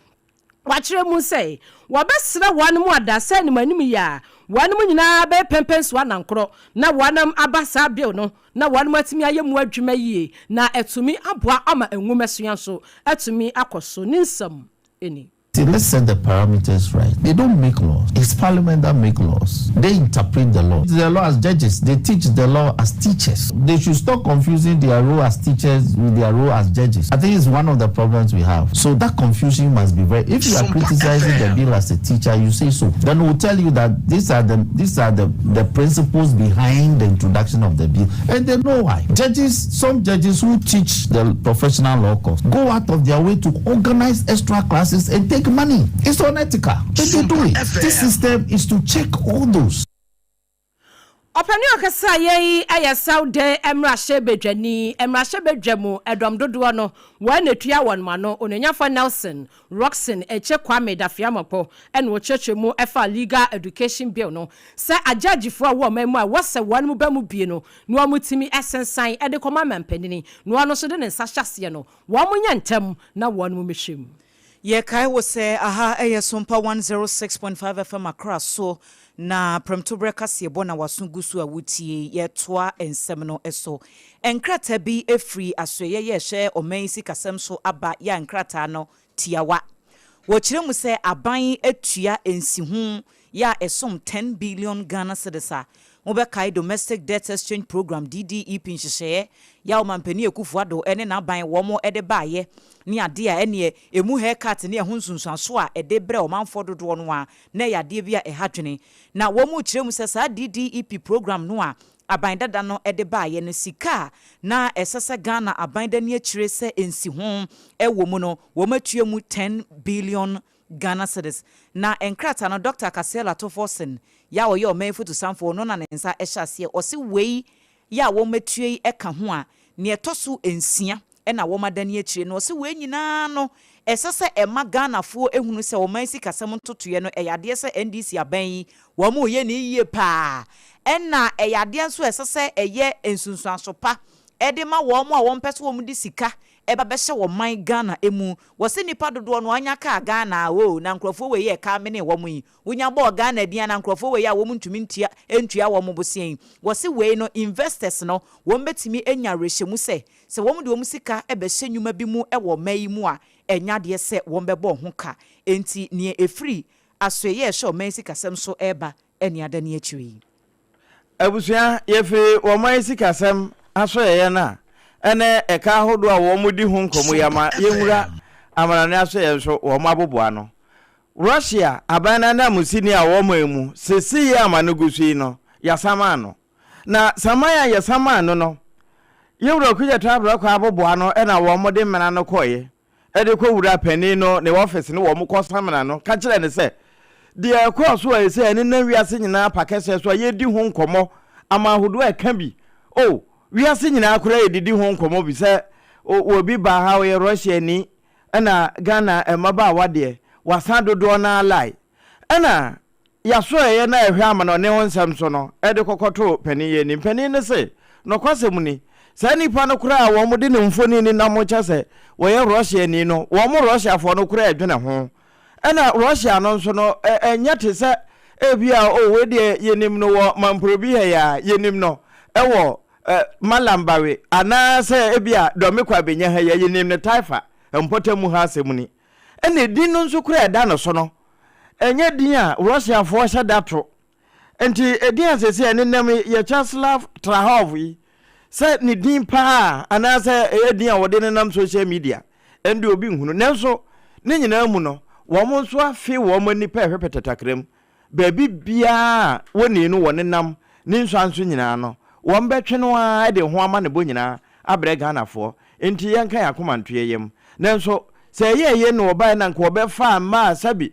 Wɔakyerɛ mu sɛ, wɔbɛsrɛ wɔn mu ada sɛ animuanim yi a wɔn nyinaa bɛyɛ pɛnpɛnsoɔ anankorɔ na wɔn aba saa bill no na wɔn atumi ayɛ mu adwuma yie na atumi aboa ama nwomasua nso atumi akɔ so. Ne nsɛm ni. See, let's set the parameters right. They don't make laws. It's parliament that make laws. They interpret the law. The law as judges. They teach the law as teachers. They should stop confusing their role as teachers with their role as judges. I think it's one of the problems we have. So that confusion must be very. If you are criticizing the bill as a teacher, you say so. Then we'll tell you that these are the these are the, the principles behind the introduction of the bill, and they know why. Judges, some judges who teach the professional law course go out of their way to organize extra classes and take money. It's unethical. But they do it. This system is to check all those. Ɔpanin a ɔkasaeɛ yi yɛ Sawde mmarahyɛbadwani. Mmarahyɛbadwa mu dɔm dodoɔ no, wɔn na ɛtua wɔn ano. Onuonyamfoɔ Nelson Rockson Ekye Kwame Dafeamokpo na ɔkyerɛkyerɛ mu faa Legal Education Bill no sɛ agyɛɛgyefoɔ a ɛwɔ ɔman mu a ɛwɔ sɛ wɔn mu ba mu bie no na wɔtumi sensan de kɔma manpanini na ɔno nso de ne nsa hyɛ aseɛ no, wɔnyɛ ntɛm na wɔn mmɛhyɛ mu. Yɛkae wo sɛ aha yɛ Sompa 106.5 FM Accra so na prɛmtoberɛ kaseɛbɔ na w'aso gu so a wotie. Yɛtoa nsɛm no so. Nkrataa bi firi asoɛeɛ yɛ ɛhwɛ ɔman yi sikasɛm so aba yɛ a nkrataa no tiawa. Wɔkyerɛ mu sɛ aban atua nsiho yɛ a ɛsom 10 billion Ghana cedis a Mobɛkae Domestic Debt Exchange Programme, DDEP, nhyehyɛeɛ yɛ a Ɔmanpanin Akuffo Addo ne n'aban wɔn de baeɛ ne adeɛ a ɛneɛ ɛmu haircut ne ɛho nsunsuansoɔ a ɛde brɛ ɔmanfoɔ dodoɔ no ara na ɛyɛ adeɛ bi a ɛha dwene. Na wɔn rekyerɛ mu sɛ saa DDEP programme no a aban dada no de baeɛ no sika a na ɛsɛ sɛ Ghana aban da ni akyire sɛ nsiho wɔ mu no wɔn atua mu 10 billion. Ghana cedis. Na nkrataa no Dɔkta Cassiel Ato Forson yɛ a ɔyɛ ɔman fotusanfoɔ no na ne nsa hyɛ aseɛ. Ɔse wei yɛ a wɔatua yi ka ho a, nea ɛtɔ so nsia na wɔadane akyire no. Ɔse wei nyinaa no ɛsɛ sɛ ɛma Ghanafoɔ hunu sɛ ɔman sikasɛm ntotoeɛ no ɛyɛ adeɛ sɛ NDC aban yi wɔreyɛ no yie paa ɛna ɛyɛ adeɛ nso a ɛsɛ sɛ ɛyɛ nsunsuanso pa de ma wɔn a wɔmpɛ sɛ wɔde sika ba bɛhyɛ ɔman Ghana mu. Wɔse nnipa dodoɔ no anya kaa Ghana a oo na nkurɔfoɔ wei yɛ kaa mene wɔn yi. Wonya bɔɔ Ghana din a na nkurɔfoɔ wei a wɔn ntumi ntua ntua wɔn bosea yi. Wɔse wei no investors no wɔn bɛtumi anya awerɛhyɛmu sɛ sɛ wɔn de wɔn sika bɛhyɛ nnwuma bi mu wɔ ɔman yi mu a ɛnyɛ adeɛ sɛ wɔn bɛbɔ ho ka. Enti neɛ ɛfiri asoɛeɛ a ɛhyɛ ɔman sikasɛm so reba ne ada ne akyire yi. Abusua, yɛfiri wɔn yi sikasɛm asoɛeɛ no a ɛne ɛka ahodoɔ a wɔn di ho nkɔmmɔ yi ama yɛnwura amanɔne asoɛeɛ nso wɔn aboboa ano. Russia aban no ananmusini a ɔwɔ ɔman mu seesei a ama no gu so yi no, yɛasaman no. Na saman a yɛsaman no no, Yɛwura Okudzeto Abrɔkwa aboboa ano na wɔn de mmara no kɔeɛ. de kɔwuraa panin no ne ɔfese ne wɔn kɔsamena no ka kyerɛɛ no sɛ, Deɛ ɛkɔɔ so a ɛsei a ɛnenam wiase nyinaa pa kɛseɛ so a yɛredi ho nkɔmmɔ ama ahodoɔ a ɛka bi, oh, wiase nyinaa koraa yɛdidi ho nkɔmmɔ bi sɛ obi baa ha ɔyɛ Russiani ɛna Ghana mmabaawa deɛ wasan dodoɔ no ara lie ɛna Yɛasoɛeɛ na ɛhwɛ amanɔne ho nsɛm so no de kɔkɔtoo panin yi anim. Panin no se, Nɔkwasɛm ni, saa nipa no koraa a wɔde ne mfoni nenam kyɛ sɛ wɔyɛ Russiani no, wɔn Russiafoɔ no koraa dwene ho. Ɛna Russia no nso no, ɛnyɛ te sɛ ebia oh wei deɛ yɛnim no wɔ Mamprobi ha yi ara, yɛnim no wɔ Malambawe anaasɛ ebia Dɔmekɔ Abenya ha yi ara, yɛnim no Taifa mpɔtam ha asɛm ni. Ɛna edin no nso koraa a ɛda no so no, ɛnyɛ din a Russiafoɔ hyɛ da to. Nti edin a seesei ɛnenam yi, Vyacheslav Trahov yi, sɛ ne din paa anaasɛ ɛyɛ din a wɔde nenam social media, ɛnde obi nhunu. Nanso ne nyinaa mu no, wɔn nso afe wɔn ani pɛ hwɛ pɛtɛtakra mu. Baabi biara a wonii no wɔnenam ne nsuanso nyinaa no, wɔbɛtwe no ara de ho amanebɔ nyinaa abrɛ Ghanafoɔ. Enti yɛnka yɛn akoma nto yɛn yam. Nanso sɛ ɛyɛɛ yei na wɔbaeɛ na anka wɔbɛfaa mmaa a sɛbe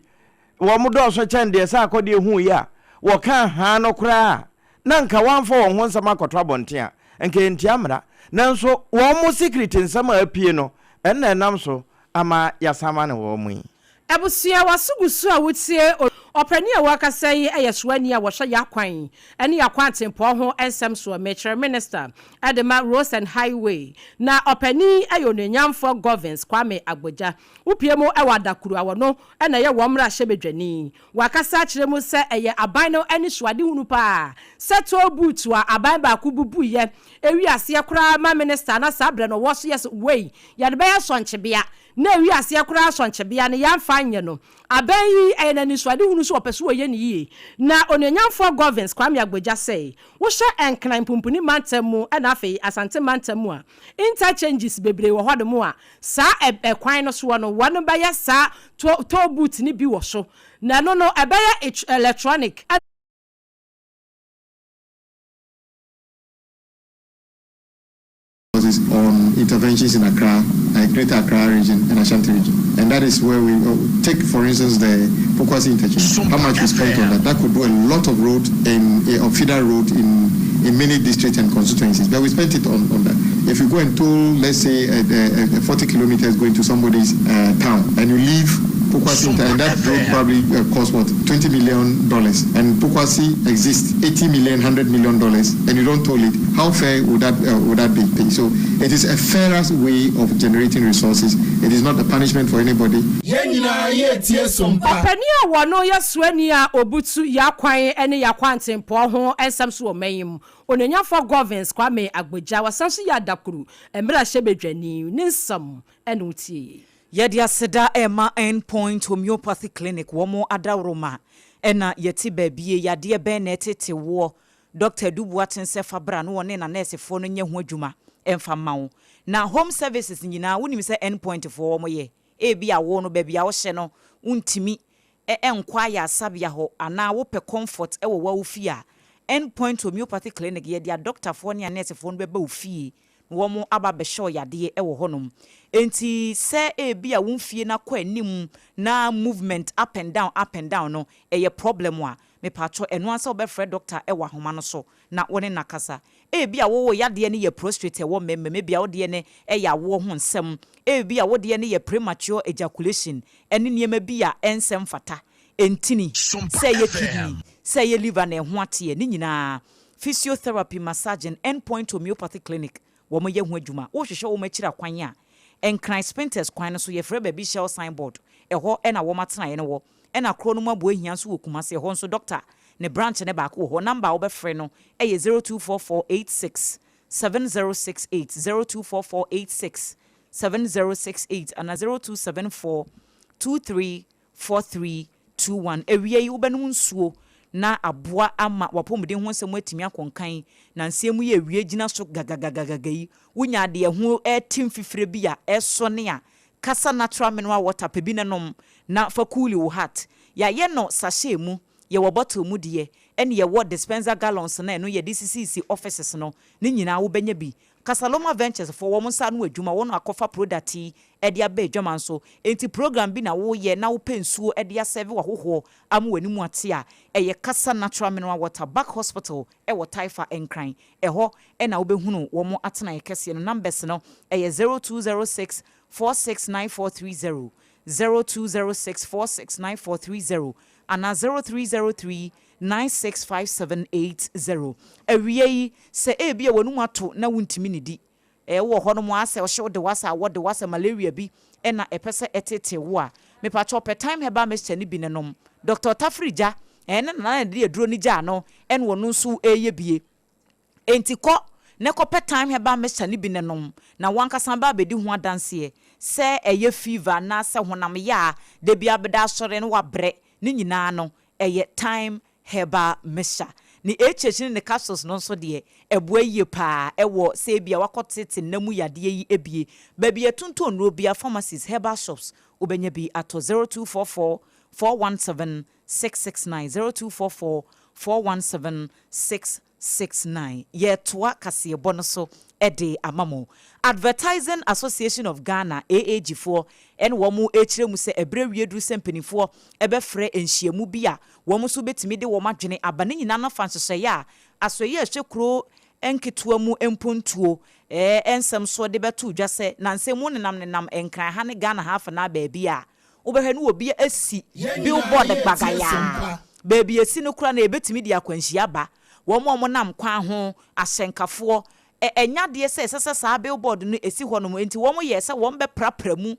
wɔn dɔɔso kyɛn deɛ sɛ akɔdeɛ huiɛ a wɔkaa haa no koraa a, na anka wɔamfa wɔn ho nsɛm akɔto abɔnten a, anka ɛntia mmara. Nanso wɔn secret nsɛm a apue no, ɛno na ɛnam so ama yɛasan amane wɔn yi. Abusua, w'aso gu so a wotie o. Ɔpanin a ɔrekasa yi yɛ soani a wɔhwɛ y'akwan ne y'akwantempɔn ho nsɛm soɔ, mekyerɛ Minister de ma Roads and Highway. Na ɔpanin yi yɛ Onuonyamfoɔ Govins Kwame Agbodza. Wopue mu wɔ Adakuru a ɔno na ɛyɛ wɔn mmarahyɛbadwani. Wakasa akyerɛ mu sɛ ɛyɛ aban no anisoadehunu paa sɛ toll booth a aban baako bubuiɛ ewi aseɛ koraa ma Minister na saa berɛ no ɔwɔ so yɛ sɛ wei yɛde bɛyɛ sɔnkyebea Na ewi aseɛ koraa sɔnkyebea no yɛamfa anyɛ no. Abɛn yi, ɛyɛ no anisoadehunu sɛ wɔpɛ sɛ wɔyɛ no yie. Na Onuonyamfoɔ Govins Kwame Agbodza sɛ, wohyɛ Nkran Pumpuni mantam mu ɛna afei Asante mantam mu a, interchanges bebree wɔ hɔnom a saa ɛ kwan no soɔ no wɔn bɛyɛ saa toll booth no bi wɔ so. Na ɛno no ɛbɛyɛ electronic. On interventions in Accra, Greater Accra region and Ashanti region. And that is where we take, for instance, the Pokuase interchange. How much we spent on that. That could do a lot of road in, of feeder road in, in many districts and constituencies. But we spent it on, on that. If you go and toll, let's say, 40 kilometers going to somebody's town, and you leave Pokuase and that road probably cost what, $20 million. And Pokuase exists $80 million, $100 million, and you don't toll it. How fair would that, would that be? So it is a fairer way of generating resources. It is not a punishment for anybody. Yɛn nyinaa yɛretie som pa. Ɔpanin a wɔno yɛ soani a ɔbutu y'akwan ne y'akwantempɔn ho nsɛm so wɔ ɔman yi mu, Onuonyanfoɔ Govins Kwame Agbodza, ɔsan nso yɛ Adakuru mmarahyɛbadwani, ne nsɛm na wotie yi. Yɛde aseda rema End Point Homeopathy Clinic, wɔn adaworoma na yɛte baabie, yadeɛ bɛn na ɛtete woɔ, Dɔkta Adu Boateng sɛ fa bra na wɔne n'anɛɛsefoɔ no nyɛ ho adwuma mfa mma wo. Na home services nyinaa wonim sɛ End Point foɔ wɔn yɛ. Ebia wo no baabi a wohyɛ no wontumi nkɔ ayaresabea hɔ anaa wopɛ comfort wɔ wo fie a, End Point Homeopathy Clinic yɛde adɔktafoɔ ne anɛɛsefoɔ no bɛba wo fie. na wɔn aba abɛhyɛ wo yadeɛ wɔ hɔnom. Enti sɛ ebia wo mfie no akɔ anim na movement up and down up and down no ɛyɛ problem a, mepakyɛw ɛno ara sɛ wobɛfrɛ doctor wɔ ahoma no so na wo ne no akasa. Ebia wo wo yadeɛ no yɛ prostrate ɛwɔ mmarima mu, ebia wo deɛ no yɛ awoɔ ho nsɛm, ebia wo deɛ no yɛ premature ejaculation ɛne nneɛma bi a ɛnsɛ mfata, ntini, sɛ ɛyɛ kidney, sɛ ɛyɛ liver na ɛho ateɛ, ne nyinaa physiotherapy, massaging, End Point Homeopathy Clinic wɔn yɛ ho adwuma. Wohwehwɛ wɔn akyiri akwan a, Nkran Spintex kwan no so, yɛfrɛ baabi Shell sign board, ɛhɔ na wɔn atenaeɛ no wɔ. Ɛna korɔ no mu Aboahia nso wɔ Kumasi, ɛhɔ nso dɔkta ne branch no baako wɔ hɔ. Number a wobɛfrɛ no yɛ 024486 7068, 024486 7068 anaa 0274 23 4321. Awia yi wobɛnom nsuo na aboa ama w'apɔmuden ho nsɛm atumi akɔ nkan. Nansa mu yi awia gyina so gagagagaga yi, wonya adeɛ ho rete mfifire bi a ɛresɔne a, kasa natural mineral water pɛ bi na nom na fa cooli wo heart. Yɛayɛ no sachet mu, yɛwɔ bottle mu deɛ, ɛne yɛwɔ dispenser gallons no a ɛno yɛde sisisisi offices no, ne nyinaa wobɛnya bi. Casaloma Ventures foɔ wɔn nsa ano adwuma, wɔn akɔfa product yi de aba adwaman so. Enti program bi na woyɛ na wopɛ nsuo de asɛve w'ahohoɔ ama w'anim ate a, ɛyɛ Kasa Natural Mineral Water, Back Hospital wɔ Taifa, Nkran. Ɛhɔ na wobɛhunu wɔn atenaeɛ kɛseɛ no. Numbers no yɛ 0206 469430, 0206 469430 anaa 0303 965780. Awia yi, sɛ ebia w'anum ato na wuntumi nnidi, ɛɛ, wowɔ hɔnom ara sɛ ɔhyew de wo asɛ, awɔ de wo asɛ, malaria bi na ɛpɛ sɛ ɛteetee wo a, mepakyɛw pɛ Thyme Herbal Mixture no bi na nom. Dɔkta Ɔtafere gya, ɛɛ, ne nana na ɛde aduro no gyaa no, ɛna ɔno nso reyɛ bie. Enti kɔ na kɔpɛ Thyme Herbal Mixture no bi na nom, na w'ankasa bɛba abɛdi ho adanseɛ sɛ ɛyɛ fever anaasɛ honam yaa, da biara bɛda asɔre na wabrɛ, ne nyinaa no, ɛyɛ Thyme Herbal Mixture. Ne HH ne ne capsules no nso deɛ, ɛboa yie pa ara wɔ sɛ ebia woakɔtete nna mu yadeɛ yi bie. Baabi a yɛtontɔn nnuro biara, pharmacies, herbal shops, wobɛnya bi atɔ. 0244 417 669, 0244 417 669. Yɛretoa kaseɛbɔ no so de ama mo. Advertising Association of Ghana, AAG, foɔ ne wɔn rekyerɛ mu sɛ ɛberɛ awie duru sɛ mpanimfoɔ bɛfrɛ nhyiamu bi a wɔn nso bɛtumi de wɔn adwene aba. Ne nyinaa no fa nhyehyɛeɛ a asoɛeɛ a ɛhwɛ kuro nketewa mu mpontuo nsɛm soɔ de bɛto dwa sɛ nansa mu nenam nenam Nkran ha ne Ghana ha afenaa baabi a wobɛhwɛ no obi asi billboard gbagayaa baabi esi no koraa na ebetumi de akwanhyia aba. Wɔn a wɔnam kwan ho, ahyɛnkafoɔ, ɛ ɛnyɛ adeɛ sɛ ɛsɛ sɛ saa billboard no esi hɔnom, enti wɔyɛɛ sɛ wɔbɛprapra mu.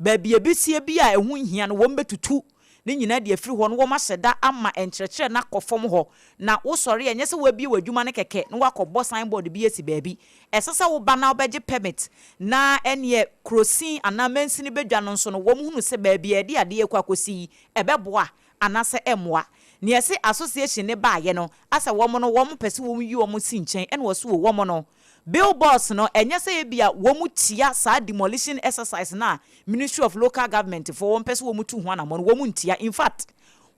Baabi a ebesie bi a ɛho nhia no, wɔbɛtutu ne nyinaa de afiri hɔ na wɔahyɛ da ama nkyerɛkyerɛ no akɔ fam hɔ. Na wosɔre a, ɛnyɛ sɛ woabue w'adwuma no kɛkɛ na woakɔbɔ signboard bi asi baabi. Ɛsɛ sɛ woba na wobɛgye permit, na ɛnneɛ kurosin anaa mansini badwa no nso no, wɔhunu sɛ baabi a yɛde adeɛ rekɔ akɔsi yi, ɛbɛboa anaasɛ ɛmmoa. Nea ɛse association no baeɛ no, asɛ wɔn no wɔn pɛ sɛ wɔn yi wɔn si nkyɛn, ɛna wɔse o wɔn no, billboards no, ɛnyɛ sɛ ebia wɔn tia saa demolition exercise no a Ministry of Local Government foɔ wɔn pɛ sɛ wɔn tu ho anamɔ no, wɔn ntia. In fact,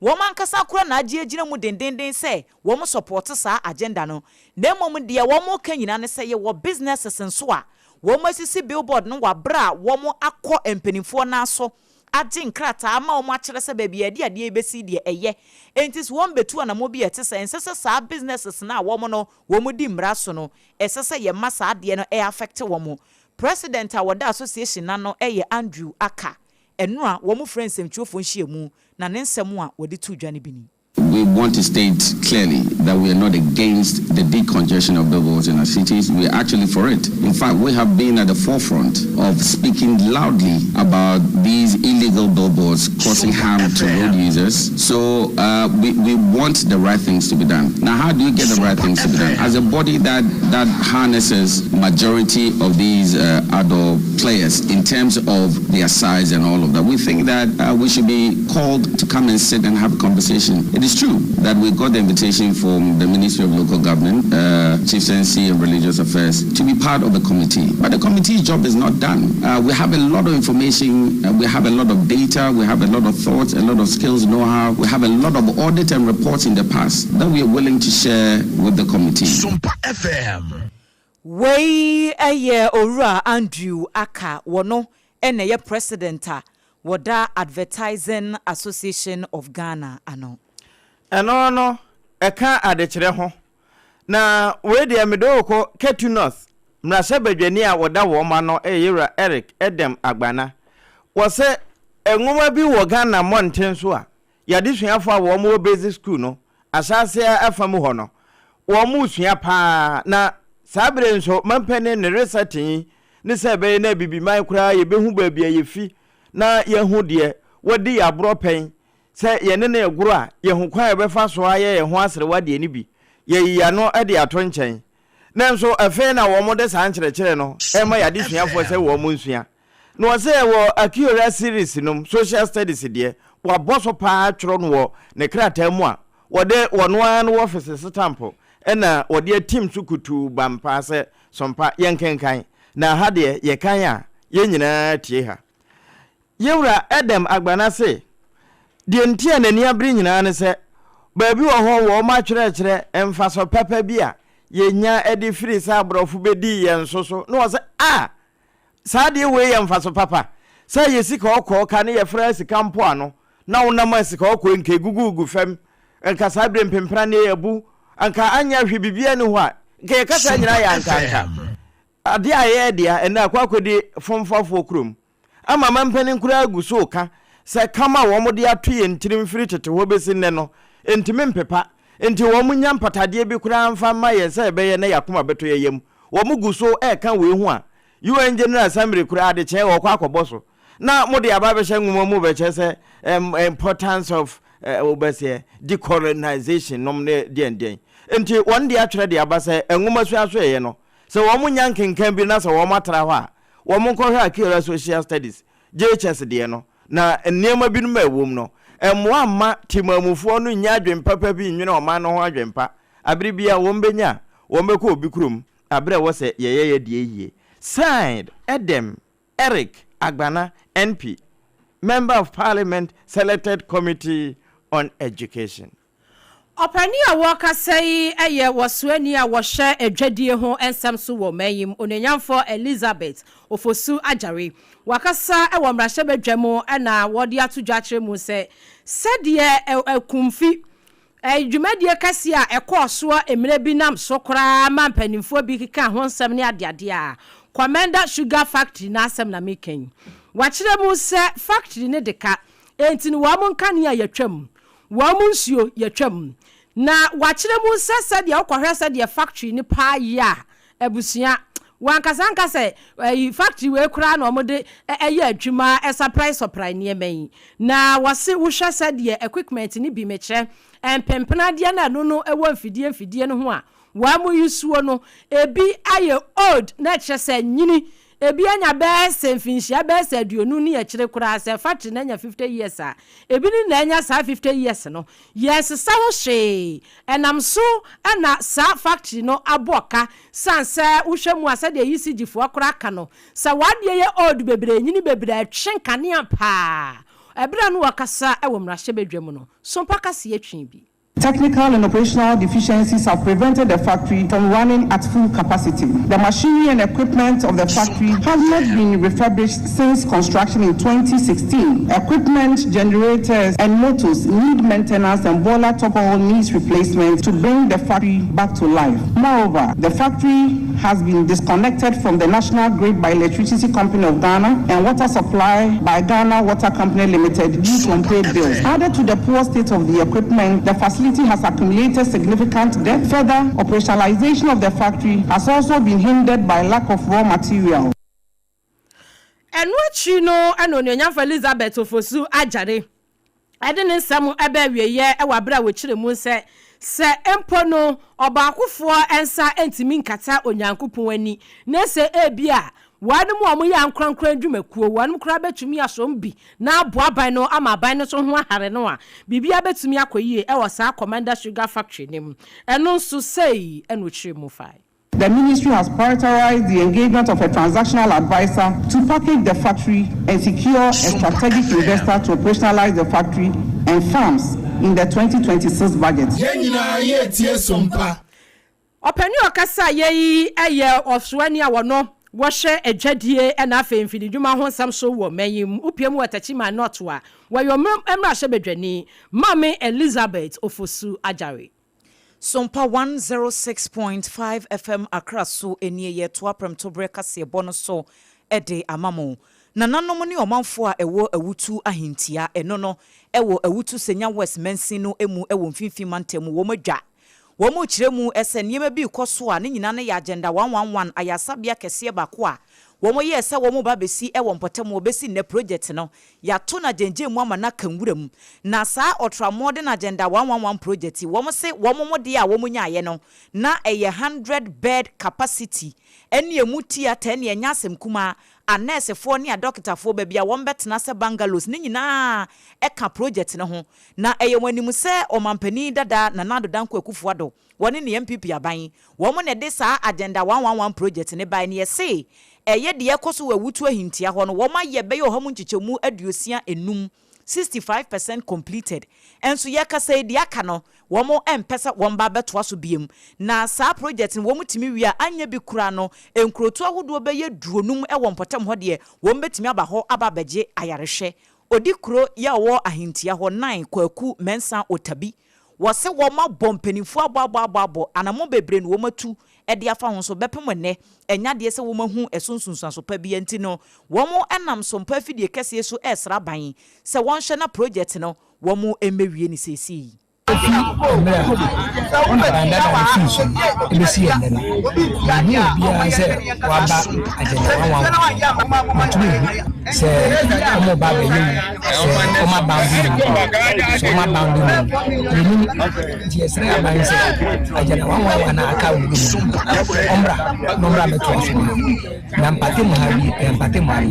wɔn ankasa koraa na agye agyina mu dendenden sɛ wɔn support saa agenda no. Na mmom deɛ wɔn reka nyinaa ne sɛ yɛwɔ businesses nso a wɔn asisi billboard no wɔ aberɛ a wɔn akɔ mpanimfoɔ nan so agye nkrataa ama wɔn akyerɛ sɛ baabi a yɛde adeɛ yi bɛsi deɛ ɛyɛ. Enti sɛ wɔn bɛtu anamɔ bi a ɛte sɛ ɛnsɛ sɛ saa businesses no a wɔn no wɔn di mmara so no ɛsɛ sɛ yɛma saa adeɛ no ɛ affect wɔn. President a wɔda association no ano yɛ Andrew Aka. Ɛnora wɔn frɛ nsɛmtwerɛfoɔ nhyiamu na ne nsɛm a wɔde too dwa no bi ni. We want to state clearly that we are not against the decongestion of billboards in our cities. We are actually for it. In fact, we have been at the forefront of speaking loudly about these illegal billboards causing harm to road users. So uh, we, we want the right things to be done. Now, how do you get the right things to be done? As a body that, that harnesses majority of these uh, outdoor players in terms of their size and all of that, we think that uh, we should be called to come and sit and have a conversation. It is true that we got the invitation from the Ministry of Local Government, uh, Chieftaincy and Religious Affairs to be part of the committee. But the committee's job is not done. Uh, we have a lot of information, uh, we have a lot of data, we have a lot of thoughts, a lot of skills, know-how. We have a lot of audit and reports in the past that we are willing to share with the committee. Sompa FM. Wei yɛ Owura Andrew Aka, wɔno na ɛyɛ President a wɔda Advertising Association of Ghana ano. Ɛno no, ɛka adekyerɛ ho. Na wei deɛ mede wo rekɔ Ketu North mmarahyɛbadwani a wɔda wɔn ano yɛ Yewura Eric Edem Agbana. Wɔse nwoma bi wɔ Ghana mmɔnten so a y'adesuafo a wɔn wɔ basic school no ahyɛaseɛ afa mu hɔ no wɔn resua paa na saa bere nso mampanin ne resetting yi ne sɛ ɛbɛyɛ na abibiman koraa yɛbɛhu baabi a yɛfi na yɛahu deɛ wɔadi yɛn aborɔ pɛn sɛ yɛne no regoro a yɛhu kwan a yɛbɛfa so ayɛ yɛn ho aserewa deɛ no bi yɛyi yɛn ano de ato nkyɛn nanso afei na wɔn de saa nkyerɛkyerɛ no rema yɛn adesuafoɔ sɛ wɔn nsua. Na ɔsɛ wɔ Akiora series nom, Social Studies deɛ, wabɔ so paa twerɛ no wɔ ne krataa mu a wɔde wɔno ara no wɔfese setampo na wɔde atim so kutuu bam paa sɛ Sompa yɛnkenkan na ha deɛ yɛkan a yɛn nyinaa tie ha. Yɛwura Edem Agbana se deɛ nti a n'ani abere nyinaa ne sɛ baabi wɔ hɔ wɔn atwerɛkyerɛ mfaso papa bi a yɛnya de firi sɛ aborɔfo bɛdii yɛn so so na ɔsɛ a Saa adeɛ wei yɛ mfaso papa sɛ yɛ sika ɔkɔɔ ka ne yɛfra sika mpoano na wonam a sika ɔkɔɔ nka egugugu fam nka saa bere mpempena ne abu anka anyɛ hwee biribiara ni hɔ a nka yɛ kasa nyinaa yɛ anka anka adeɛ a yɛyɛ dea ɛnɛ akɔ akɔdi fomfafoɔ kurom ama mampanin koraa gu so ka sɛ kam a wɔn de ato yɛn tirim firi tete hɔ bɛsi nnɛ no ntumi mpepa nti wɔn nya mpatadeɛ bi koraa mfa mma yɛn sɛ ɛbɛyɛ na yɛn akoma bɛtɔ yɛn yam. Wɔn gu so reka wei ho a, UN General Assembly koraa adekyee wɔkɔ akɔbɔ so. Na mode aba abɛhyɛ nwoma mu bɛkyerɛ sɛ importance of wobɛseɛ decolonization nom ne deɛn deɛn. Nti wɔn de atwerɛ de aba sɛ nwoma sua so ɛyɛ no, sɛ wɔn nya nkenkan bi na sɛ wɔn atra hɔ a, wɔn nkɔhwɛ Akiora Social Studies, JHS deɛ no, na nneɛma binom a ɛwom no, ɛmmoa mma Temanmufoɔ no nnya adwene papa bi nnwene ɔman no ho adwene pa. Abere biara wɔn bɛnya a, wɔn bɛkɔ obi kurom aberɛ a ɛwɔ sɛ yɛyɛ yɛ deɛ yie. Signed, Edem Eric Agbana, NP, Member of Parliament Selected Committee on Education. Ɔpanin a wɔrekasa yi yɛ wɔsoani a wɔhwɛ adwadie ho nsɛm so wɔ ɔman yi mu, Onuonyamfoɔ Elizabeth Ofosu Agyare. Wakasa wɔ mmarahyɛbadwa mu na wɔde ato dwa akyerɛ mu sɛ, sɛdeɛ akumfi Dwumadie kɛseɛ a ɛkɔɔ soɔ mmerɛ bi nam so koraa ma mpanimfoɔ bi kekaa ho nsɛm ne adeadeɛ a, Komenda Sugar Factory no asɛm na mereka yi. Wɔakyerɛ mu sɛ factory no de ka, enti no wɔn nkanea yɛtwam, wɔn nsuo yɛtwam. Na wɔakyerɛ mu sɛ sɛdeɛ wokɔhwɛ sɛdeɛ factory no paa yɛ a, Abusua, wankasa nka sɛ ɛyi factory wei koraa na wɔde yɛ adwuma ɛsaprae sɔprae nneɛma yi. Na wɔse wohwɛ sɛdeɛ equipment no bi mekyerɛ mpempenadeɛ no a ɛno no ɛwɔ mfidie mfidie no ho a wɔn yi suo no ebi ayɛ old na ɛkyerɛ sɛ nyini ebi anya bɛyɛ sɛ mfinhyia bɛyɛ sɛ aduonu ne akyire koraa sɛ factory no anya 50 years a ebi ne na anya saa 50 years no Yɛnsesa ho hwee. Ɛnam so na saa factory no abɔ ka sane sɛ wohwɛ mu a sɛdeɛ ECG foɔ koraa ka no sɛ w'adeɛ yɛ old bebree nyini bebree a ɛtwe nkanea paa. Ɛberɛ a na ɔrekasa wɔ mmarahyɛbadwa mu no, Sompa kaseɛ twee bi. Technical and operational deficiencies have prevented the factory from running at full capacity. The machinery and equipment of the factory have not been refurbished since construction in 2016. Equipment, generators, and motors need maintenance and boiler top all needs replacement to bring the factory back to life. Moreover, the factory has been disconnected from the national grid by Electricity Company of Ghana and water supply by Ghana Water Company Limited due to unpaid bills. Added to the poor state of the equipment, the facility has accumulated significant debt. Further, operationalization of the factory has also been hindered by lack of raw material. Ɛno akyiri no na Onuonyamfo Elizabeth Ofosu Agyare de ne nsɛm baa awieeɛ wɔ berɛ a wɔkyerɛ mu sɛ, sɛ mpo no ɔbaakofoɔ nsa ntumi nkata Onyankopɔn ani, na sɛ ebia wɔnom a wɔyɛ ankorankoro adwumakuo, wɔnom koraa bɛtumi asom bi na aboa aban no ama aban no nso ho ahare no a, biribiara bɛtumi akɔ yie wɔ saa Komenda Sugar Factory no mu. Ɛno nso sei na ɔkyerɛ mu fae. The ministry has prioritized the engagement of a transactional advisor to package the factory and secure a strategic investor to operationalize the factory and farms in the 2026 budget. Yɛn nyinaa yɛretie Sompa. Ɔpanin a ɔkasaeɛ yi yɛ ɔsoani a wɔno wɔhwɛ adwadie na afei mfididwuma ho nsɛm so wɔ man yi mu. Wopue mu wɔ Techiman North a, wɔyɛ mmarahyɛbadwani, Maame Elizabeth Ofosu Agyare. Sompa 106.5 FM Accra so nie yɛretoa prɛmtoberɛ kaseɛbɔ no so de ama mo. Nananom ne ɔmanfoɔ a ɛwɔ Awutu Ahentia, ɛno no ɛwɔ Awutu Senya West mansin no mu wɔ Mfimfini Mantam mu, wɔn adwa. Wɔrekyerɛ mu sɛ nneɛma bi rekɔ so a ne nyinaa no yɛ Agenda 111 ayaresabea kɛseɛ baako a wɔyɛɛ sɛ wɔreba abɛsi wɔ mpɔtam hɔ bɛsi nnɛ project no Yɛato no agyengyen mu ama no aka nwura mu. Na saa ultra-modern Agenda 111 project yi, wɔn se wɔn mo deɛ a wɔn nyaeɛ no, na ɛyɛ 100 bed capacity, ɛne ɛmu theatre, ɛne ɛnyɛ asɛm kumaa, anɛɛsefoɔ ne adɔkotafoɔ, baabi a wɔn bɛtena sɛ bungalows, ne nyinaa ɛka project no ho. Na ɛyɛ wɔn anim sɛ Ɔmanpanin dada Nana Addo Dankwa Akufo-Addo, Wɔne ne NPP aban, wɔn na ɛde saa Agenda 111 project no bae na yɛse ɛyɛ deɛ ɛkɔ so wɔ Awutu Ahintia hɔ no, wɔn ayɛ bɛyɛ ɔha mu nkyekyɛmu 65, 65% completed, nso yɛkasa yi deɛ aka no wɔn mpɛ sɛ wɔn ba bɛtoa so biom. Na saa project no wɔn tumi wie a anyɛ bi koraa no nkurotoɔ ahodoɔ bɛyɛ duonum wɔ mpɔtam hɔ deɛ wɔn bɛtumi aba hɔ aba abɛgye ayarehwɛ. Odikuro yɛ ɔwɔ Ahintia hɔ, 9 Kwaku Mensah Otabi Wɔse wɔn abɔ mpaninfoɔ abɔ abɔ abɔ abɔ anamɔn bebree na wɔn atu de afa ho nso bɛpem ɛnnɛ ɛnyɛ adeɛ sɛ wɔn ahu ɛso nsunsuanso pa biara nti no wɔn nam sompa afidie kɛseɛ so ɛresra aban sɛ wɔnhwɛ na project no wɔn mmɛwie no seesei. Efi mmerɛ a ɔna ban dada no fii so no bɛsi ɛnnɛ no, menhuu obiara sɛ waba Agenda 111 no. Mentumi nhu sɛ wɔreba abɛyɛ wu, sɛ wɔabandon mu, sɛ wɔabandon mu. Yɛnnim. Nti yɛsrɛ aban sɛ Agenda 111 a aka wɔ mu no, ɔmmra na ɔmmra mmɛtoa so ma yɛn. Na mpatamu ha bi, ɛyɛ mpatamu ha bi,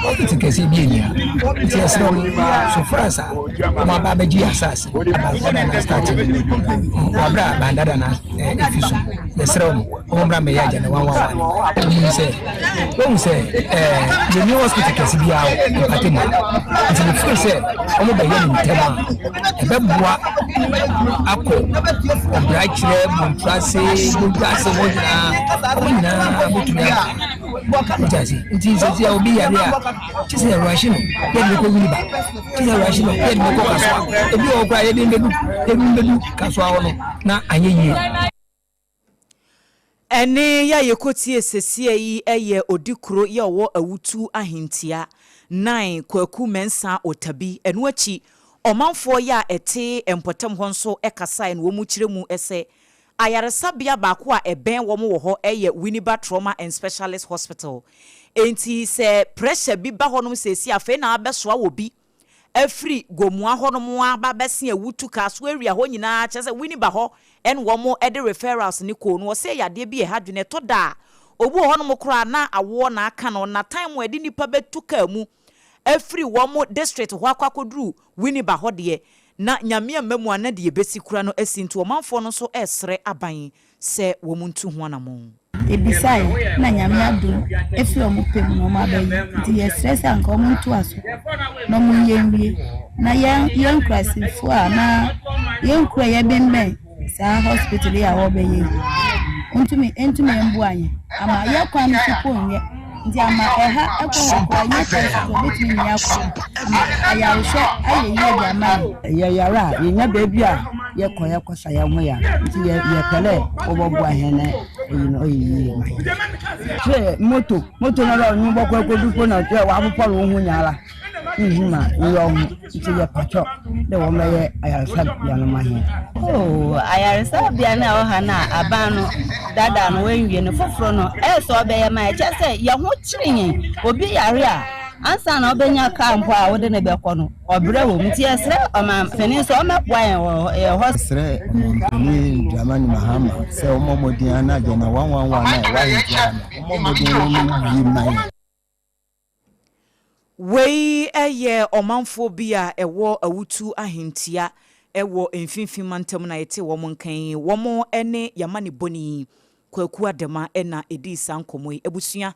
hospital kɛseɛ bi nni ha. Nti yɛsrɛ wɔn, so far as a wɔn aba abɛgye yɛn asase, aban dada na start no, wɔabrɛ a aban dada na efi so, yɛsrɛ wɔn, wɔn mmra mmɛyɛ agya na wɔn wɔn wɔn. Wɔn sɛ, wɔn sɛ ɛɛ yɛnni hospital kɛse biara wɔ mpatamu ha. Nti mefiri sɛ wɔn bɛyɛ no ntɛm a, ɛbɛboa akɔ ɔbrakyerɛ bonturase bonturase hɔ nyinaa wɔn nyinaa bɛtumi aba wote ase nti sɛsi a obi yare a kye sɛ yɛrɔhye no yɛde no kɔ winiba kye sɛ yɛrɔhye no yɛde no kɔ kasoa ebi wɔ hɔ koraa yɛde no bɛdu yɛde no bɛdu kasoa hɔ no na anyɛ yie. Ɛnne yi a yɛkɔtie sesie yi yɛ Odikuro yi a ɔwɔ Awutu Ahentia, Nine, Kwaku Mensah Otabi. Ɛno akyi, ɔmanfoɔ yi a ɛte mpɔtam hɔ nso kasaeɛ na wɔkyerɛ mu sɛ ayaresabea baako a ɛbɛn wɔn wɔ hɔ yɛ Winneba Trauma and Specialist Hospital. Enti sɛ pressure bi ba hɔnom seesei a, afei na abɛsoa wɔ bi afiri Gomoa hɔnom aba abɛse Awutu, Kasoa area hɔ nyinaa, kyerɛ sɛ Winneba hɔ na wɔn de referrals no kɔɔ no. Wɔse ɛyɛ adeɛ bi a ɛha adwene, ɛtɔ da a obi wɔ hɔnom koraa na awoɔ na aka no, na time a ɛde nnipa bɛtu kaa mu afiri wɔn district hɔ akɔ akɔduru Winneba hɔ deɛ, na Nyame amma mu a na deɛ ɛbɛsi koraa no asi, nti ɔmanfoɔ no nso resrɛ aban sɛ wɔn ntu ho anamɔn. Yɛbisaeɛ na Nyame adom ɛfiri ɔmo pɛ mu na ɔmo abɛyɛ nti yɛsrɛ sɛ anka ɔmo ntoa so na ɔmo nyɛ nwie na yɛn yɛn nkurasefoɔ anaa yɛn nkuro a yɛbɛnbɛn saa hospital yi a wɔbɛyɛ yi ntumi ntumi mboa yɛn ama yɛ kwan no so po nyɛ nti ama ɛha ɛkɔ hɔ koraa nyɛ kwan so so obetumi nyɛ akɔ ama ayarehwɛ ayɛ yie de ama yɛn. Yɛyare a, yenya beebi a yɛkɔ yɛkɔsa hɛnho yar ntsi yɛpɛ dɛ wɔbɔboa hɛn na eyi no ɔyɛ yie ma hɛn. Kyerɛ moto, moto no ara ɔnye wo bɔkɔ ekodu mpo na kyerɛ wɔapopɔr woho nyinara nnhu ma nnyɛ woho ntsi yɛpakyɛw dɛ wɔmbɛyɛ ayarsabea no ma hɛn. Oh, ayaresabea no a ɛwɔ ha no a aban no dada no wɔnwie no foforo no ɛyɛ sɛ ɔbɛyɛ ma ɛkyɛ sɛ yɛn ho kyere yɛn obi yare a ansa na ɔbɛnya kaa mpo a wode ne bɛkɔ no ɔbrɛ wɔ mu nti yɛsrɛ ɔmanpanin sɛ ɔmmɛboa yɛn wɔ yɛn hɔ. Yɛsrɛ ɔmanpanin Dramani Mahama sɛ ɔmmɔ mmɔden ara na Agenda 111 a ɛwɔ ahemfie ha no, ɔmmɔ mmɔden na ɔnwie mma yɛn. Wei yɛ ɔmanfoɔ bi a ɛwɔ Awutu Ahentia wɔ Mfinfin mantam na yɛte wɔn nka yi. Wɔn ne Yamanebɔni Kwaku Adema na ɛdii saa nkɔmmɔ yi. Abusua,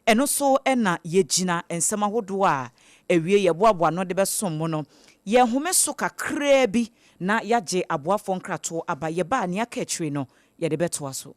ɛno so na yɛgyina nsɛm ahodoɔ a awie yɛboaboa ano de bɛsom mo no. Yɛhome so kakraa bi na yɛagye aboafoɔ nkratoɔ aba. Yɛba a, nea aka akyire no, yɛde bɛtoa so.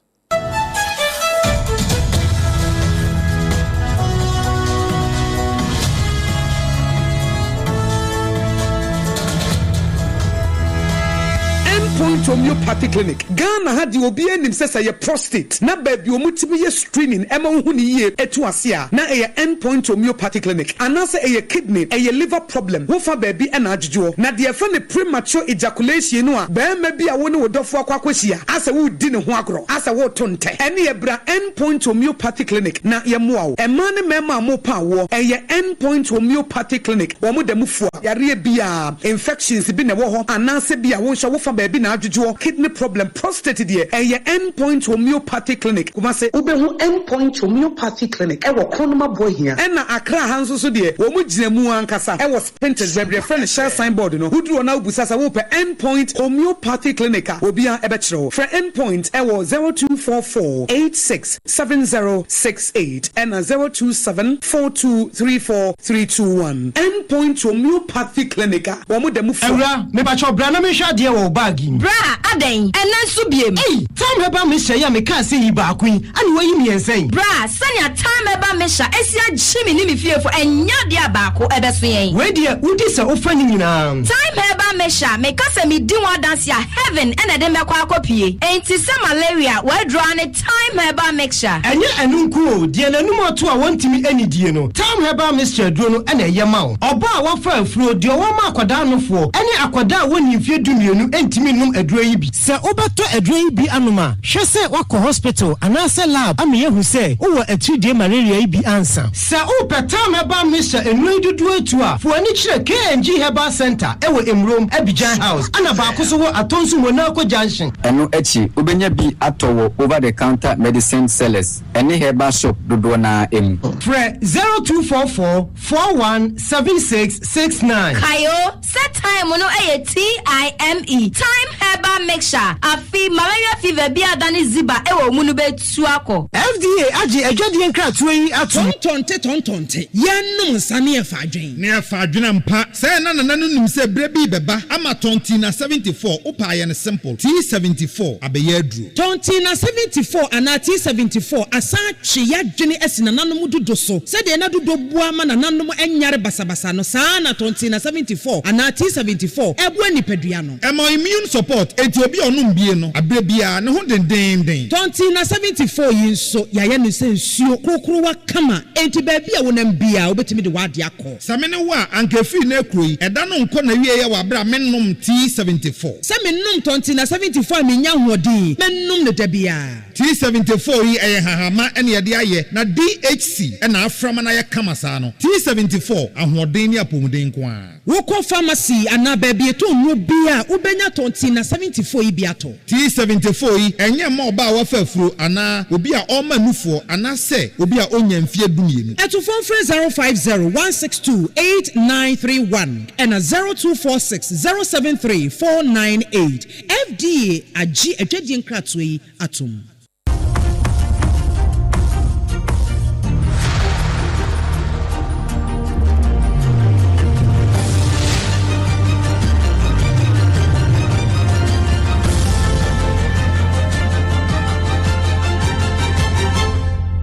Endpoint Homeopathy Clinic, Ghana ha deɛ obiara nim sɛ sɛ ɛyɛ prostate na baabi a wɔtumi yɛ screening ɛma wohu no yie ɛtu ase a na ɛyɛ Endpoint Homeopathy Clinic anaasɛ ɛyɛ kidney, ɛyɛ liver problem wofa baabi ɛna adwodwoɔ na deɛ yɛfrɛ no premature ejaculation no a barima bi a wo ne wo dɔfoɔ akɔ akɔhyia asɛ woredi ne ho agorɔ asɛ woreto ntɛ ɛneɛ bra Endpoint Homeopathy Clinic na yɛmmoa wo. Mmaa ne mmarima a morepa awoɔ ɛyɛ Endpoint Homeopathy Clinic wɔn da mu fua yareɛ biara, infections bi na ɛwɔ hɔ anaasɛ bi a wo nso wofa baabi na adwodwoɔ, kidney problem, prostate deɛ ɛyɛ Endpoint Homeopathy Clinic, Kumasi. Wobɛhu Endpoint Homeopathy Clinic wɔ Kronoma Boahia. Ɛna Accra ha nso so deɛ wɔn gyina mu ankasa wɔ Spintex baabi a yɛfrɛ no Shell sign board no. Woduru hɔ na wobisa sɛ wopɛ Endpoint Homeopathy Clinic a, obiara bɛkyerɛ wo. Frɛ Endpoint wɔ 0244 86 7068 ɛna 027 4234 321. Endpoint Homeopathy Clinic a wɔn da mu fua. Awura, mepakyɛw bra na menhwɛ adeɛ wɔ wo bag yi mu. Bra, adɛn? Ɛnnɛ nso biem? Ei! Thyme Herbal Mixture yi a mekaa sɛ yi baako yi, ane woayi mmiɛnsa yi? Bra, sɛnea Thyme Herbal Mixture asi agye me ne me fiefo, ɛnyɛ adeɛ a baako ɛbɛso yɛn. Wei deɛ, wodi sɛ wofa ne nyinaa. Thyme Herbal Mixture, meka sɛ medi ho adanse a, heaven na ɛde me bɛkɔ akɔpue. Enti sɛ malaria, w'aduro ara ne Thyme Herbal Mixture. Ɛnyɛ ɛno nko o, deɛ n'anum ato a wɔntumi nnidie no, Thyme Herbal Mixture aduro no na ɛyɛ ma wo. Ɔbaa a wafa afuro, deɛ ɔwɔ ma akwadaa nofoɔ, ne akwadaa a wɔnnii mfeɛ dumienu ntumi nnom aduro yi bi. Sɛ wobɛtɔ aduro yi bi anom a, hwɛ sɛ woakɔ hospital anaasɛ lab ama yɛahu sɛ wowɔ atiridie malaria yi bi ansa. Sɛ wopɛ Thyme Herbal Mixture nnuro yi dodoɔ atu a, fa w'ani kyerɛ KNG Herbal Centre wɔ Emurom, Abidjan House, ɛna baako nso wɔ Atonsu Monaco Junction. Ɛno akyi, wobɛnya bi atɔ wɔ over-the-counter medicine sellers ne herbal shop dodoɔ no ara mu. Frɛ 0244 41 76 69. Kae o, sɛ thyme no yɛ TIME, Thyme Herbal Mixture, afe malaria fever bi a adane ziba wɔ wo mu no bɛtu akɔ. FDA agye adwadie nkratoɔ yi atom. Tɔntɔnte tɔntɔnte, yɛnnom nsa ne yɛfa adwen. Ne yɛfa adwen ampa. Sɛɛ na Nana no nim sɛ berɛ bi rebɛba ama Tɔntina 74, wopɛ a yɛ no simple, T74 abɛyɛ aduro. Tɔntina 74 anaa T74 asan atwe y'adwene asi nananom dudo so. Sɛdeɛ na dudo boa ma nananom nyare basabasa no, saa ara na Tɔntina 74 anaa T74 boa nipadua no. Ɛma immune support, enti obi a ɔnom bie no, aberɛ biara, ne ho dendeenden. Tɔntina 74 yi nso, yɛayɛ no sɛ nsuo korokorowa kama, enti baabi a wonam biara, wobɛtumi de w'adeɛ akɔ. Sɛ me ne wo a, anka ɛfiri nnɛ rekuro yi, ɛda no nkɔ n'awieɛ wɔ aberɛ a mennom T74. Sɛ menom Tɔntina 74 a mennya ahoɔden, mɛnom no da biara. T74 yi, ɛyɛ nhahamma na yɛde ayɛ, na DHC na afra ma no ayɛ kama saa no. T74, ahoɔden ne apɔmuden nko ara. Wokɔ pharmacy anaa baabi yɛtɔn nnuro biara a, wobɛnya Tɔntina 74 yi bi atɔ. T74 yi, ɛnyɛ mma ɔbaa a wafa afuro anaa obi a ɔrema nufoɔ anaasɛ obi a ɔnnya mfeɛ dumienu. Atufoɔ mfrɛ 050 162 8931 ɛna 0246 073 498. FDA agye adwadie nkratoɔ yi atom.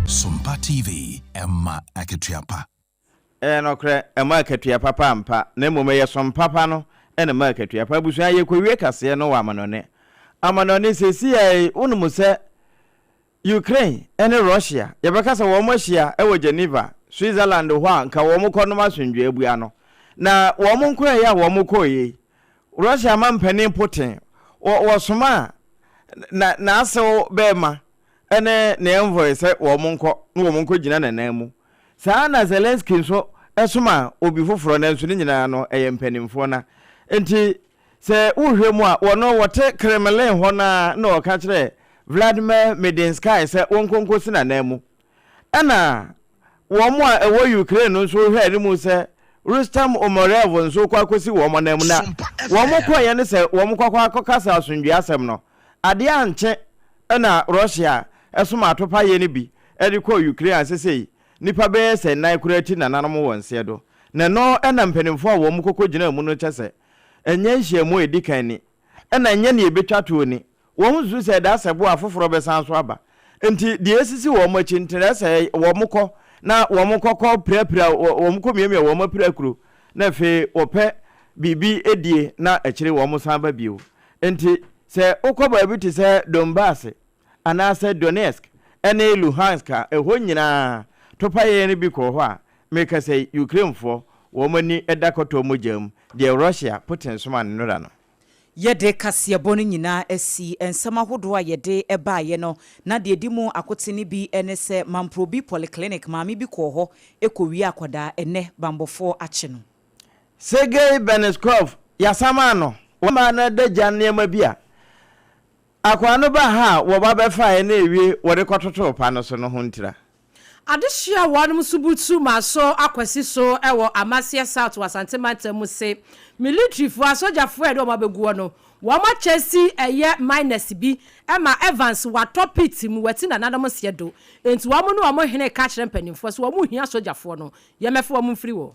Sompa TV, ɛma akatua pa. Ɛyɛ nokorɛ, ɛma akatua papa ampa, na mmom ɛyɛ som papa no na ɛma akatua pa. Abusua, yɛkɔwie kaseɛ no wɔ amanɔne. Amanɔne, seesei yi, wonim sɛ Ukraine ne Russia, yɛbɛka sɛ wɔn ahyia wɔ Geneva, Switzerland hɔ a nka wɔn kɔnom asomdwoeɛ abua no. Na wɔn nkɔeɛ a wɔn kɔeɛ yi, Russia mampanin Putin, wɔsomaa na n'asew bɛrima ne ne envoy sɛ wɔn nkɔ na wɔn nkɔgyina n'anan mu. Saa ara na Zelensky nso somaa obi foforɔ nanso ne nyinaa no ɛyɛ mpanimfoɔ na nti sɛ wohwɛ mu a wɔno wɔte Kremlin hɔ no ara na wɔka kyerɛɛ Vladimir Medinsky sɛ wɔnkɔ nkɔsi n'anan mu. Ɛna wɔn a ɛwɔ Ukraine no nso hwɛ anim sɛ Rustam Umerov nso kɔ akɔsi wɔn anan mu na wɔn kɔeɛ ne sɛ wɔn kɔkɔ akɔkasa asomdwoeɛ asɛm no. Adeɛ ankye na Russia somaa atopaeɛ no bi de kɔɔ Ukraine a sesei nnipa bɛyɛ sɛ nnan koraa ti nananom wɔ nseɛ do. Na ɛno na mpanimfoɔ a wɔn kɔkɔ gyinaa mu no kyɛ sɛ ɛnyɛ nhyiamu a ɛdi kan ni, ɛna ɛnyɛ nea ɛbɛtwa toɔ ni. Wɔn susu sɛ ɛda sɛ bo a foforɔ bɛsan so aba. Nti deɛ esisi wɔn akyi nti na ɛsɛ wɔn kɔ na wɔn kɔkɔ pirapira wɔn kɔ miamia wɔn apirakuro na afei wɔpɛ biribi die na akyire wɔn san ba bio. Nti sɛ wokɔ baabi te sɛ Donbass anaasɛ Donetsk ne Luhansk a ɛhɔ nyinaa topaeɛ no bi kɔɔ hɔ a, mekasa yi Ukrainefoɔ wɔn ani da kɔtɔ mogya mu deɛ Russia Putin somaa no nnora no. Yɛde kaseɛbɔ no nyinaa asi nsɛm ahodoɔ a yɛde baeɛ no, na deɛ ɛdi mu akotene bi ne sɛ Mamprobi Polyclinic maame bi kɔɔ hɔ kɔwiaa akwadaa, ɛnnɛ bammɔfoɔ akye no. Sergei Beniskov, Yɛasaman no. Wɔmaa no adagya nneɛma bi a akoa no baa ha a wɔba bɛfaeɛ na ewie wɔde kɔtotoo pa no so no ho ntira. Adehye a wɔnom nso butu Maso Akwasi so wɔ Amaseɛ South wɔ Asante mantam mu se militrifoɔ, asogyafoɔ a yɛde wɔn abɛguɔ no, wɔn akyɛ si ɛyɛ miners bi ma Evans watɔ pit mu wati nananom nseɛ do enti wɔn ne wɔn hene ka kyerɛ mpanimfoɔ sɛ wɔn hia asogyafoɔ no yɛmɛfa wɔn mfiri wɔ.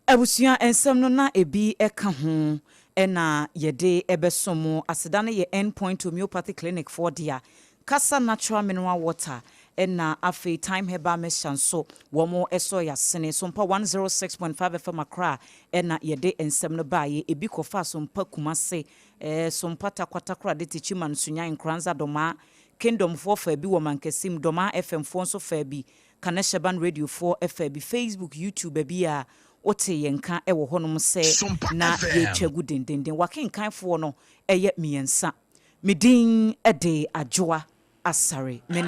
Abusua nsɛm no na ebi ka ho na yɛde bɛsom mo. Aseda no yɛ End Point Homeopathy Clinic foɔ dea. Kasa Natural Mineral Water na afei Thyme Herbal Mixture nso wɔn sɔɔ yɛn asene. Sompa 106.5 FM Accra na yɛde nsɛm no baeɛ. Ebi kɔfaa Sompa Kumase, Sompa Tarkwa Takoradi Techiman Sunyani Nkoranza Domaa Kingdom foɔ faa bi wɔ Mankasim, Domaa FM foɔ nso faa bi Kaneshaban Radio foɔ faa bi, Facebook, YouTube, baabi a wote yɛn nka wɔ hɔnom sɛ na yɛretwa gu dendenden. W'akenkanfoɔ no yɛ mmiɛnsa. Me din de Adwoa Asare. Me ne.